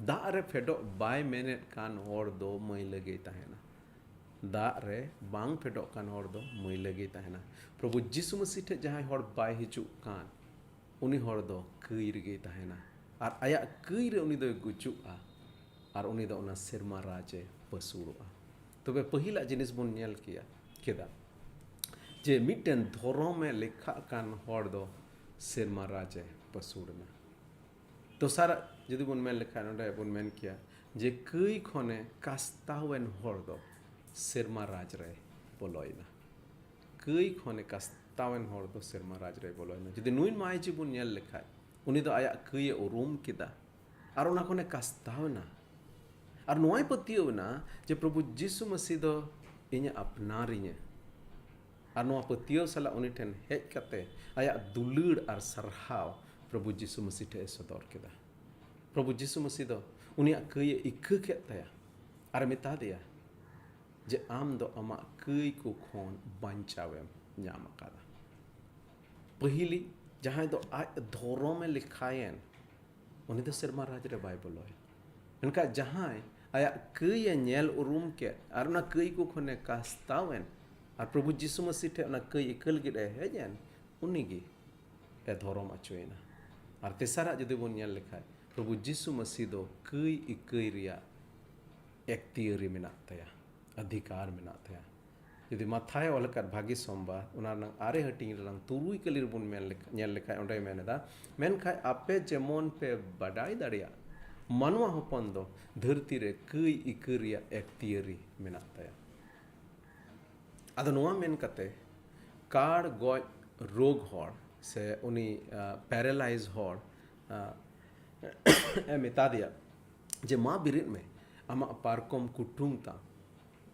ᱫᱟᱜ ᱨᱮ ᱯᱷᱮᱰᱚᱜ ᱵᱟᱭ ᱢᱮᱱᱮᱫ ᱠᱟᱱ ᱦᱚᱲ ᱫᱚ ᱢᱟᱹᱭᱞᱟᱹ ᱜᱮᱭ ᱛᱟᱦᱮᱱᱟ᱾ ᱫᱟᱜ ᱨᱮ ᱵᱟᱝ ᱯᱷᱮᱰᱚᱜ ᱠᱟᱱ ᱦᱚᱲ ᱫᱚ ᱢᱟᱹᱭᱞᱟᱹ ᱜᱮᱭ ᱛᱟᱦᱮᱱᱟ᱾ ᱯᱨᱚᱵᱷᱩ ᱡᱤᱥᱩ ᱢᱟᱹᱥᱤ ᱴᱷᱮᱱ ᱡᱟᱦᱟᱸᱭ ᱦᱚᱲ ᱵᱟᱭ ᱦᱤᱡᱩᱜ ᱠᱟᱱ, ᱩᱱᱤ ᱦᱚᱲ ᱫᱚ ᱠᱟᱹᱭ ᱨᱮᱜᱮᱭ ᱛᱟᱦᱮᱱᱟ ᱟᱨ ᱟᱭᱟᱜ ᱠᱟᱹᱭ ᱨᱮ ᱩᱱᱤ ᱫᱚᱭ ᱜᱩᱡᱩᱜᱼᱟ ᱟᱨ ᱩᱱᱤ ᱫᱚ ᱚᱱᱟ ᱥᱮᱨᱢᱟ ᱨᱟᱡᱽ ᱮ ᱯᱟᱹᱥᱩᱲᱚᱜᱼᱟ᱾ ᱛᱚᱵᱮ ᱯᱟᱹᱦᱤᱞᱟᱜ ᱡᱤᱱᱤᱥ ᱵᱚᱱ ᱧᱮᱞ ᱠᱮᱭᱟ, ᱠᱮᱫᱟ ᱡᱮ ᱢᱤᱫᱴᱮᱱ ᱫᱷᱚᱨᱚᱢ ᱮ ᱞᱮᱠᱷᱟᱜ ᱠᱟᱱ ᱦᱚᱲ ᱫᱚ ᱥᱮᱨᱢᱟ ᱨᱟᱡᱽ ᱮ ᱯᱟᱹᱥᱩᱲ ᱮᱱᱟ᱾ ᱫᱚᱥᱟᱨᱟᱜ ᱡᱩᱫᱤ ᱵᱚᱱ ᱢᱮᱱ ᱞᱮᱠᱷᱟᱱ, ᱱᱚᱰᱮ ᱵᱚᱱ ᱢᱮᱱ ᱠᱮᱭᱟ ᱡᱮ ᱠᱟᱹᱭ ᱠᱷᱚᱱᱮ ᱠᱟᱥᱛᱟᱣᱮᱱ ᱦᱚᱲ ᱫᱚ ᱥᱮᱨᱢᱟ ᱨᱟᱡᱽ ᱨᱮ ᱵᱚᱞᱚᱭᱮᱱᱟ᱾ ᱠᱟᱹᱭ ᱠᱷᱚᱱᱮ ᱠᱟᱥ-, ᱠᱟᱥᱛᱟᱣᱮᱱ ᱦᱚᱲ ᱫᱚ ᱥᱮᱨᱢᱟ ᱨᱟᱡᱽ ᱨᱮᱭ ᱵᱚᱞᱚᱭᱮᱱᱟ᱾ ᱡᱩᱫᱤ ᱱᱩᱭ ᱢᱟᱹᱭ ᱡᱤᱵᱚᱱ ᱧᱮᱞ ᱞᱮᱠᱷᱟᱡ, ᱩᱱᱤ ᱫᱚ ᱟᱭᱟᱜ ᱠᱟᱹᱭ ᱮ ᱩᱨᱩᱢ ᱠᱮᱫᱟ ᱟᱨ ᱚᱱᱟ ᱠᱷᱚᱱᱮ ᱠᱟᱥᱛᱟᱣ ᱮᱱᱟ᱾ ᱟᱨ ᱱᱚᱣᱟᱭ ᱯᱟᱹᱛᱭᱟᱹᱣ ᱮᱱᱟ ᱡᱮ ᱯᱨᱚᱵᱷᱩ ᱡᱤᱥᱩ ᱢᱟᱹᱥᱤ ᱫᱚ ᱤᱧᱮ ᱟᱯᱱᱟᱨᱤᱧᱟᱹ᱾ ᱟᱨ ᱱᱚᱣᱟ ᱯᱟᱹᱛᱭᱟᱹᱣ ᱥᱟᱞᱟᱜ ᱩᱱᱤ ᱴᱷᱮᱱ ᱦᱮᱡ ᱠᱟᱛᱮ ᱟᱭᱟᱜ ᱫᱩᱞᱟᱹᱲ ᱟᱨ ᱥᱟᱨᱦᱟᱣ ᱯᱨᱚᱵᱷᱩ ᱡᱤᱥᱩ ᱢᱟᱹᱥᱤ ᱴᱷᱮᱱ ᱮ ᱥᱚᱫᱚᱨ ᱠᱮᱫᱟ᱾ ᱯᱨᱚᱵᱷᱩ ᱡᱤᱥᱩ ᱢᱟᱹᱥᱤ ᱫᱚ ᱩᱱᱤᱭᱟᱜ ᱠᱟᱹᱭ ᱮ ᱤᱠᱟᱹ ᱠᱮᱫ ᱛᱟᱭᱟ ᱟᱨ ᱮ ᱢᱮᱛᱟ ᱫᱮᱭᱟ ᱡᱮ ᱟᱢ ᱫᱚ ᱟᱢᱟᱜ ᱠᱟᱹᱭ ᱠᱚ ᱠᱷᱚᱱ ᱵᱟᱧᱪᱟᱣᱮᱢ ᱧᱟᱢ ᱟᱠᱟᱫᱟ᱾ ᱯᱟᱹᱦᱤᱞᱤᱡ ᱡᱟᱦᱟᱸᱭ ᱫᱚ ᱟᱡ ᱫᱷᱚᱨᱚᱢᱮ ᱞᱮᱠᱷᱟᱭᱮᱱ, ᱩᱱᱤ ᱫᱚ ᱥᱮᱨᱢᱟ ᱨᱟᱡᱽ ᱨᱮ ᱵᱟᱭ ᱵᱚᱞᱚᱭᱟ᱾ ᱢᱮᱱᱠᱷᱟᱱ ᱡᱟᱦᱟᱸᱭ ᱟᱭᱟᱜ ᱠᱟᱹᱭ ᱮ ᱧᱮᱞ ᱩᱨᱩᱢ ᱠᱮᱫ ᱟᱨ ᱚᱱᱟ ᱠᱟᱹᱭ ᱠᱚ ᱠᱷᱚᱱᱮ ᱠᱟᱥᱛᱟᱣᱮᱱ ᱟᱨ ᱯᱨᱚᱵᱷᱩ ᱡᱤᱥᱩ ᱢᱟᱹᱥᱤ ᱴᱷᱮᱱ ᱚᱱᱟ ᱠᱟᱹᱭ ᱤᱠᱟᱹ ᱞᱟᱹᱜᱤᱫ ᱮ ᱦᱮᱡ ᱮᱱ, ᱩᱱᱤᱜᱮ ᱮ ᱫᱷᱚᱨᱚᱢ ᱚᱪᱚᱭᱮᱱᱟ᱾ ᱟᱨ ᱛᱮᱥᱟᱨᱟᱜ ᱡᱩᱫᱤ ᱵᱚᱱ ᱧᱮᱞ ᱞᱮᱠᱷᱟᱡ, ᱯᱨᱚᱵᱷᱩ ᱡᱤᱥᱩ ᱢᱟᱹᱥᱤ ᱫᱚ ᱠᱟᱹᱭ ᱤᱠᱟᱹᱭ ᱨᱮᱭᱟᱜ ᱮᱠᱛᱤᱭᱟᱹᱨᱤ ᱢᱮᱱᱟᱜ ᱛᱟᱭᱟ, ᱚᱫᱷᱤᱠᱟᱨ ᱢᱮᱱᱟᱜ ᱛᱟᱭᱟ᱾ ᱡᱩᱫᱤ ᱢᱟᱛᱷᱟᱭ ᱚᱞ ᱟᱠᱟᱫ ᱵᱷᱟᱹᱜᱤ ᱥᱚᱢᱵᱟᱫ, ᱚᱱᱟ ᱨᱮᱱᱟᱝ ᱟᱨᱮ ᱦᱟᱹᱴᱤᱧ ᱨᱮᱱᱟᱝ ᱛᱩᱨᱩᱭ ᱠᱟᱹᱞᱤ ᱨᱮᱵᱚᱱ ᱢᱮᱱ ᱞᱮᱠᱷᱟ-, ᱧᱮᱞ ᱞᱮᱠᱷᱟᱡ, ᱚᱸᱰᱮᱭ ᱢᱮᱱ ᱮᱫᱟ, ᱢᱮᱱᱠᱷᱟᱡ ᱟᱯᱮ ᱡᱮᱢᱚᱱ ᱯᱮ ᱵᱟᱰᱟᱭ ᱫᱟᱲᱮᱭᱟᱜ, ᱢᱟᱱᱣᱟ ᱦᱚᱯᱚᱱ ᱫᱚ ᱫᱷᱟᱹᱨᱛᱤ ᱨᱮ ᱠᱟᱹᱭ ᱤᱠᱟᱹ ᱨᱮᱭᱟᱜ ᱮᱠᱛᱤᱭᱟᱹᱨᱤ ᱢᱮᱱᱟᱜ ᱛᱟᱭᱟ᱾ ᱟᱫᱚ ᱱᱚᱣᱟ ᱢᱮᱱ ᱠᱟᱛᱮ ᱠᱟᱲ ᱜᱚᱡ ᱨᱳᱜᱽ ᱦᱚᱲ ᱥᱮ ᱩᱱᱤ, ᱟ, paralyze ᱦᱚᱲ, ᱟ, ᱮ ᱢᱮᱛᱟ ᱫᱮᱭᱟ ᱡᱮ, "ᱢᱟ ᱵᱮᱨᱮᱫ ᱢᱮ, ᱟᱢᱟᱜ ᱯᱟᱨᱠᱚᱢ ᱠᱩᱴᱩᱢ ᱛᱟᱢ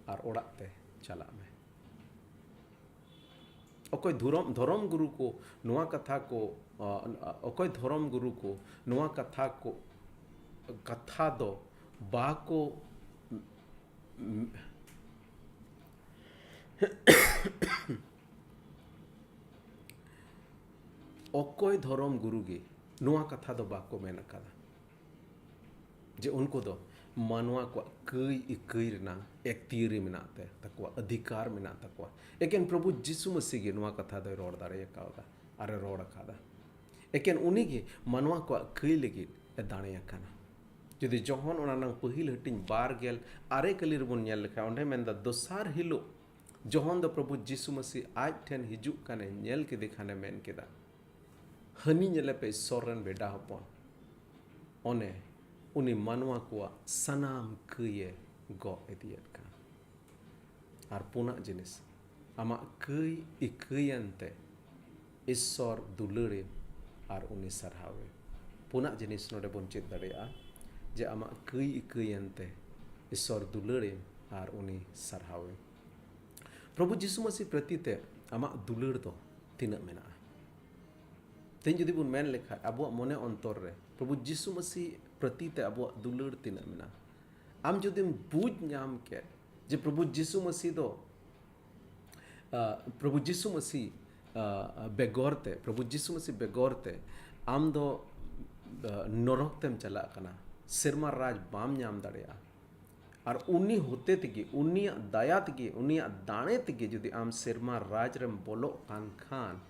ᱟᱨ ᱚᱲᱟᱜ ᱛᱮ ᱪᱟᱞᱟᱜ ᱢᱮ᱾" ᱚᱠᱚᱭ ᱫᱷᱚᱨᱚᱢ, ᱫᱷᱚᱨᱚᱢ ᱜᱩᱨᱩ ᱠᱚ ᱱᱚᱣᱟ ᱠᱟᱛᱷᱟ ᱠᱚ, ᱟ, ᱚᱠᱚᱭ ᱫᱷᱚᱨᱚᱢ ᱜᱩᱨᱩ ᱠᱚ ᱱᱚᱣᱟ ᱠᱟᱛᱷᱟ ᱠᱚ, ᱠᱟᱛᱷᱟ ᱫᱚ ᱵᱟᱠᱚ ᱚᱠᱚᱭ ᱫᱷᱚᱨᱚᱢ ᱜᱩᱨᱩ ᱜᱮ ᱱᱚᱣᱟ ᱠᱟᱛᱷᱟ ᱫᱚ ᱵᱟᱠᱚ ᱢᱮᱱ ᱟᱠᱟᱫᱟ ᱡᱮ ᱩᱱᱠᱩ ᱫᱚ ᱢᱟᱱᱣᱟ ᱠᱚᱣᱟᱜ ᱠᱟᱹᱭ ᱤᱠᱟᱹᱭ ᱨᱮᱱᱟᱜ ᱮᱠᱛᱤᱭᱟᱹᱨᱤ ᱢᱮᱱᱟᱜ ᱛᱮ ᱛᱟᱠᱚᱣᱟ, ᱚᱫᱷᱤᱠᱟᱨ ᱢᱮᱱᱟᱜ ᱛᱟᱠᱚᱣᱟ᱾ ᱮᱠᱮᱱ ᱯᱨᱚᱵᱷᱩ ᱡᱤᱥᱩ ᱢᱟᱹᱥᱤ ᱜᱮ ᱱᱚᱣᱟ ᱠᱟᱛᱷᱟ ᱫᱚᱭ ᱨᱚᱲ ᱫᱟᱲᱮ ᱟᱠᱟᱣᱫᱟ ᱟᱨᱮ ᱨᱚᱲ ᱟᱠᱟᱫᱟ᱾ ᱮᱠᱮᱱ ᱩᱱᱤ ᱜᱮ ᱢᱟᱱᱣᱟ ᱠᱚᱣᱟᱜ ᱠᱟᱹᱭ ᱞᱟᱹᱜᱤᱫ ᱮ ᱫᱟᱲᱮ ᱟᱠᱟᱱᱟ᱾ ᱡᱩᱫᱤ ᱡᱚᱦᱚᱱ ᱚᱱᱟ ᱨᱮᱱᱟᱜ ᱯᱟᱹᱦᱤᱞ ᱦᱟᱹᱴᱤᱧ ᱵᱟᱨ ᱜᱮᱞ ᱟᱨᱮ ᱠᱟᱹᱞᱤ ᱨᱮᱵᱚᱱ ᱧᱮᱞ ᱞᱮᱠᱷᱟᱱ, ᱚᱸᱰᱮ ᱢᱮᱱᱫᱟ, ᱫᱚᱥᱟᱨ ᱦᱤᱞᱳᱜ ᱡᱚᱦᱚᱱ ᱫᱚ ᱯᱨᱚᱵᱷᱩ ᱡᱤᱥᱩ ᱢᱟᱹᱥᱤ ᱟᱡ ᱴᱷᱮᱱ ᱦᱤᱡᱩᱜ ᱠᱟᱱᱮ ᱧᱮᱞ ᱠᱮᱫᱮ ᱠᱷᱟᱱᱮ ᱢᱮᱱ ᱠᱮᱫᱟ, "ᱦᱟᱹᱱᱤ ᱧᱮᱞᱮ ᱯᱮ, ᱤᱥᱥᱚᱨ ᱨᱮᱱ ᱵᱮᱰᱟ ᱦᱚᱯᱚᱱ, ᱚᱱᱮ ᱩᱱᱤ ᱢᱟᱱᱣᱟ ᱠᱚᱣᱟᱜ ᱥᱟᱱᱟᱢ ᱠᱟᱹᱭᱮ ᱜᱚᱜ ᱤᱫᱤᱭᱮᱫ ᱠᱟᱱ᱾" ᱟᱨ ᱯᱩᱱᱟᱜ ᱡᱤᱱᱤᱥ, ᱟᱢᱟᱜ ᱠᱟᱹᱭ ᱤᱠᱟᱹᱭᱮᱱ ᱛᱮ ᱤᱥᱥᱚᱨ ᱫᱩᱞᱟᱹᱲᱮᱢ ᱟᱨ ᱩᱱᱤ ᱥᱟᱨᱦᱟᱣᱮᱢ᱾ ᱯᱩᱱᱟᱜ ᱡᱤᱱᱤᱥ ᱱᱚᱰᱮ ᱵᱚᱱ ᱪᱮᱫ ᱫᱟᱲᱮᱭᱟᱜᱼᱟ, ᱡᱮ ᱟᱢᱟᱜ ᱠᱟᱹᱭ ᱤᱠᱟᱹᱭᱮᱱ ᱛᱮ ᱤᱥᱥᱚᱨ ᱫᱩᱞᱟᱹᱲᱮᱢ ᱟᱨ ᱩᱱᱤ ᱥᱟᱨᱦᱟᱣᱮᱢ᱾ ᱯᱨᱚᱵᱷᱩ ᱡᱤᱥᱩ ᱢᱟᱹᱥᱤ ᱯᱨᱚᱛᱤ ᱛᱮ ᱟᱢᱟᱜ ᱫᱩᱞᱟᱹᱲ ᱫᱚ ᱛᱤᱱᱟᱹᱜ ᱢᱮᱱᱟᱜᱼᱟ? ᱛᱮᱦᱮᱧ ᱡᱩᱫᱤ ᱵᱚᱱ ᱢᱮᱱ ᱞᱮᱠᱷᱟᱡ, ᱟᱵᱚᱣᱟᱜ ᱢᱚᱱᱮ ᱚᱱᱛᱚᱨ ᱨᱮ ᱯᱨᱚᱵᱷᱩ ᱡᱤᱥᱩ ᱢᱟᱹᱥᱤ ᱯᱨᱚᱛᱤ ᱛᱮ ᱟᱵᱚᱣᱟᱜ ᱫᱩᱞᱟᱹᱲ ᱛᱤᱱᱟᱹᱜ ᱢᱮᱱᱟᱜᱼᱟ? ᱟᱢ ᱡᱩᱫᱤᱢ ᱵᱩᱡᱽ ᱧᱟᱢ ᱠᱮᱫ ᱡᱮ ᱯᱨᱚᱵᱷᱩ ᱡᱤᱥᱩ ᱢᱟᱹᱥᱤ ᱫᱚ, ᱟ, ᱯᱨᱚᱵᱷᱩ ᱡᱤᱥᱩ ᱢᱟᱹᱥᱤ, ᱟ, ᱵᱮᱜᱚᱨ ᱛᱮ, ᱯᱨᱚᱵᱷᱩ ᱡᱤᱥᱩ ᱢᱟᱹᱥᱤ ᱵᱮᱜᱚᱨ ᱛᱮ ᱟᱢ ᱫᱚ, ᱟ, ᱱᱚᱨᱚᱠ ᱛᱮᱢ ᱪᱟᱞᱟᱜ ᱠᱟᱱᱟ, ᱥᱮᱨᱢᱟ ᱨᱟᱡᱽ ᱵᱟᱢ ᱧᱟᱢ ᱫᱟᱲᱮᱭᱟᱜᱼᱟ᱾ ᱟᱨ ᱩᱱᱤ ᱦᱚᱛᱮ ᱛᱮᱜᱮ, ᱩᱱᱤᱭᱟᱜ ᱫᱟᱭᱟ ᱛᱮᱜᱮ, ᱩᱱᱤᱭᱟᱜ ᱫᱟᱲᱮ ᱛᱮᱜᱮ ᱡᱩᱫᱤ ᱟᱢ ᱥᱮᱨᱢᱟ ᱨᱟᱡᱽ ᱨᱮᱢ ᱵᱚᱞᱚᱜ ᱠᱟᱱ ᱠᱷᱟᱱ,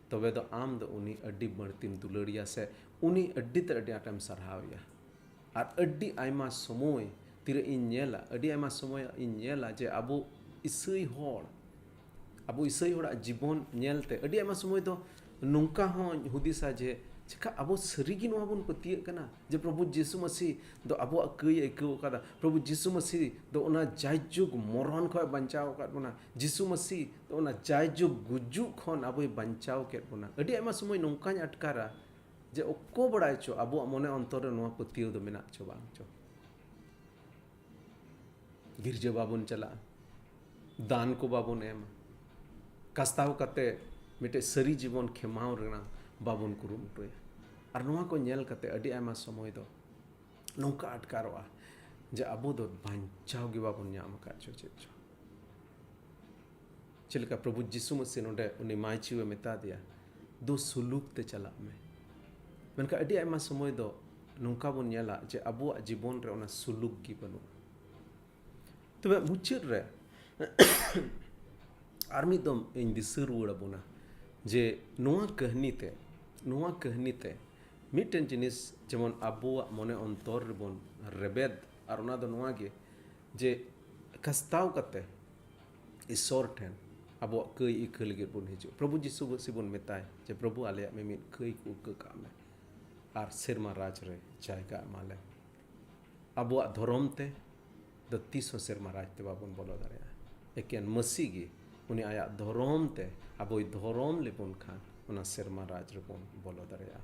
ᱛᱚᱵᱮ ᱫᱚ ᱟᱢ ᱫᱚ ᱩᱱᱤ ᱟᱹᱰᱤ ᱵᱟᱹᱲᱛᱤᱢ ᱫᱩᱞᱟᱹᱲᱤᱭᱟ ᱥᱮ ᱩᱱᱤ ᱟᱹᱰᱤ ᱛᱮ ᱟᱹᱰᱤ ᱟᱸᱴᱮᱢ ᱥᱟᱨᱦᱟᱣᱮᱭᱟ᱾ ᱟᱨ ᱟᱹᱰᱤ ᱟᱭᱢᱟ ᱥᱚᱢᱚᱭ ᱛᱤᱨᱮ ᱤᱧ ᱧᱮᱞᱟ, ᱟᱹᱰᱤ ᱟᱭᱢᱟ ᱥᱚᱢᱚᱭ ᱤᱧ ᱧᱮᱞᱟ ᱡᱮ ᱟᱵᱚ ᱤᱥᱟᱹᱭ ᱦᱚᱲ, ᱟᱵᱚ ᱤᱥᱟᱹᱭ ᱦᱚᱲᱟᱜ ᱡᱤᱵᱚᱱ ᱧᱮᱞᱛᱮ ᱟᱹᱰᱤ ᱟᱭᱢᱟ ᱥᱚᱢᱚᱭ ᱫᱚ ᱱᱚᱝᱠᱟ ᱦᱚᱸᱧ ᱦᱩᱫᱤᱥᱟ ᱡᱮ, ᱪᱮᱠᱟ ᱟᱵᱚ ᱥᱟᱹᱨᱤᱜᱮ ᱱᱚᱣᱟ ᱵᱚᱱ ᱯᱟᱹᱛᱭᱟᱹᱜ ᱠᱟᱱᱟ ᱡᱮ ᱯᱨᱚᱵᱷᱩ ᱡᱤᱥᱩ ᱢᱟᱹᱥᱤ ᱫᱚ ᱟᱵᱚᱣᱟᱜ ᱠᱟᱹᱭ ᱮ ᱟᱹᱭᱠᱟᱹᱣ ᱟᱠᱟᱫᱟ? ᱯᱨᱚᱵᱷᱩ ᱡᱤᱥᱩ ᱢᱟᱹᱥᱤ ᱫᱚ ᱚᱱᱟ ᱡᱟᱭᱡᱩᱜᱽ ᱢᱚᱨᱚᱱ ᱠᱷᱚᱱ ᱵᱟᱧᱪᱟᱣ ᱟᱠᱟᱫ ᱵᱚᱱᱟ? ᱡᱤᱥᱩ ᱢᱟᱹᱥᱤ ᱫᱚ ᱚᱱᱟ ᱡᱟᱭᱡᱩᱜᱽ ᱜᱩᱡᱩᱜ ᱠᱷᱚᱱ ᱟᱵᱚᱭ ᱵᱟᱧᱪᱟᱣ ᱠᱮᱫ ᱵᱚᱱᱟ? ᱟᱹᱰᱤ ᱟᱭᱢᱟ ᱥᱚᱢᱚᱭ ᱱᱚᱝᱠᱟᱧ ᱟᱴᱠᱟᱨᱟ ᱡᱮ ᱚᱠᱚ ᱵᱟᱲᱟᱭ ᱪᱚ ᱟᱵᱚᱣᱟᱜ ᱢᱚᱱᱮ ᱚᱱᱛᱚᱨ ᱨᱮ ᱱᱚᱣᱟ ᱯᱟᱹᱛᱭᱟᱹᱣ ᱫᱚ ᱢᱮᱱᱟᱜ ᱪᱚ ᱵᱟᱝ ᱪᱚ᱾ ᱜᱤᱨᱡᱟᱹ ᱵᱟᱵᱚᱱ ᱪᱟᱞᱟᱜᱼᱟ, ᱫᱟᱱ ᱠᱚ ᱵᱟᱵᱚᱱ ᱮᱢᱟ, ᱠᱟᱥᱛᱟᱣ ᱠᱟᱛᱮ ᱢᱤᱫᱴᱮᱡ ᱥᱟᱹᱨᱤ ᱡᱤᱵᱚᱱ ᱠᱷᱮᱢᱟᱣ ᱨᱮᱱᱟᱜ ᱵᱟᱵᱚᱱ ᱠᱩᱨᱩᱢᱩᱴᱩᱭᱟ᱾ ᱟᱨ ᱱᱚᱣᱟ ᱠᱚ ᱧᱮᱞ ᱠᱟᱛᱮ ᱟᱹᱰᱤ ᱟᱭᱢᱟ ᱥᱚᱢᱚᱭ ᱫᱚ ᱱᱚᱝᱠᱟ ᱟᱴᱠᱟᱨᱚᱜᱼᱟ ᱡᱮ ᱟᱵᱚ ᱫᱚ ᱵᱟᱧᱪᱟᱣ ᱜᱮ ᱵᱟᱵᱚᱱ ᱧᱟᱢ ᱟᱠᱟᱫ ᱪᱚ ᱪᱮᱫ ᱪᱚ᱾ ᱪᱮᱫ ᱞᱮᱠᱟ ᱯᱨᱚᱵᱷᱩ ᱡᱤᱥᱩ ᱢᱟᱹᱥᱤ ᱱᱚᱰᱮ ᱩᱱᱤ ᱢᱟᱹᱭᱪᱤᱣᱮ ᱢᱮᱛᱟ ᱫᱮᱭᱟ, "ᱫᱩ ᱥᱩᱞᱩᱠ ᱛᱮ ᱪᱟᱞᱟᱜ ᱢᱮ᱾" ᱢᱮᱱᱠᱷᱟᱱ ᱟᱹᱰᱤ ᱟᱭᱢᱟ ᱥᱚᱢᱚᱭ ᱫᱚ ᱱᱚᱝᱠᱟ ᱵᱚᱱ ᱧᱮᱞᱟ ᱡᱮ ᱟᱵᱚᱣᱟᱜ ᱡᱤᱵᱚᱱ ᱨᱮ ᱚᱱᱟ ᱥᱩᱞᱩᱠ ᱜᱮ ᱵᱟᱹᱱᱩᱜᱼᱟ᱾ ᱛᱚᱵᱮ ᱢᱩᱪᱟᱹᱫ ᱨᱮ ᱟᱨ ᱢᱤᱫ ᱫᱚᱢ ᱤᱧ ᱫᱤᱥᱟᱹ ᱨᱩᱣᱟᱹᱲ ᱟᱵᱚᱱᱟ ᱡᱮ ᱱᱚᱣᱟ ᱠᱟᱹᱦᱱᱤ ᱛᱮ, ᱱᱚᱣᱟ ᱠᱟᱹᱦᱱᱤ ᱛᱮ ᱢᱤᱫᱴᱮᱱ ᱡᱤᱱᱤᱥ ᱡᱮᱢᱚᱱ ᱟᱵᱚᱣᱟᱜ ᱢᱚᱱᱮ ᱚᱱᱛᱚᱨ ᱨᱮᱵᱚᱱ ᱨᱮᱵᱮᱫ, ᱟᱨ ᱚᱱᱟ ᱫᱚ ᱱᱚᱣᱟ ᱜᱮ ᱡᱮ ᱠᱟᱥᱛᱟᱣ ᱠᱟᱛᱮ ᱤᱥᱚᱨ ᱴᱷᱮᱱ ᱟᱵᱚᱣᱟᱜ ᱠᱟᱹᱭ ᱤᱠᱟᱹ ᱞᱟᱹᱜᱤᱫ ᱵᱚᱱ ᱦᱤᱡᱩᱜ᱾ ᱯᱨᱚᱵᱷᱩ ᱡᱤᱥᱩ ᱢᱟᱹᱥᱤ ᱵᱚᱱ ᱢᱮᱛᱟᱭ ᱡᱮ, "ᱯᱨᱚᱵᱷᱩ, ᱟᱞᱮᱭᱟᱜ ᱢᱤᱢᱤᱫ ᱠᱟᱹᱭ ᱠᱚ ᱤᱠᱟᱹ ᱠᱟᱜ ᱢᱮ ᱟᱨ ᱥᱮᱨᱢᱟ ᱨᱟᱡᱽ ᱨᱮ ᱡᱟᱭᱜᱟ ᱮᱢᱟ ᱞᱮ ᱢᱮ᱾" ᱟᱵᱚᱣᱟᱜ ᱫᱷᱚᱨᱚᱢ ᱛᱮ ᱫᱚ ᱛᱤᱥ ᱦᱚᱸ ᱥᱮᱨᱢᱟ ᱨᱟᱡᱽ ᱛᱮ ᱵᱟᱵᱚᱱ ᱵᱚᱞᱚ ᱫᱟᱲᱮᱭᱟᱜᱼᱟ᱾ ᱮᱠᱮᱱ ᱢᱟᱹᱥᱤ ᱜᱮ ᱩᱱᱤ ᱟᱭᱟᱜ ᱫᱷᱚᱨᱚᱢ ᱛᱮ ᱟᱵᱚᱭ ᱫᱷᱚᱨᱚᱢ ᱞᱮᱵᱚᱱ ᱠᱷᱟᱱ, ᱚᱱᱟ ᱥᱮᱨᱢᱟ ᱨᱟᱡᱽ ᱨᱮᱵᱚᱱ ᱵᱚᱞᱚ ᱫᱟᱲᱮᱭᱟᱜᱼᱟ᱾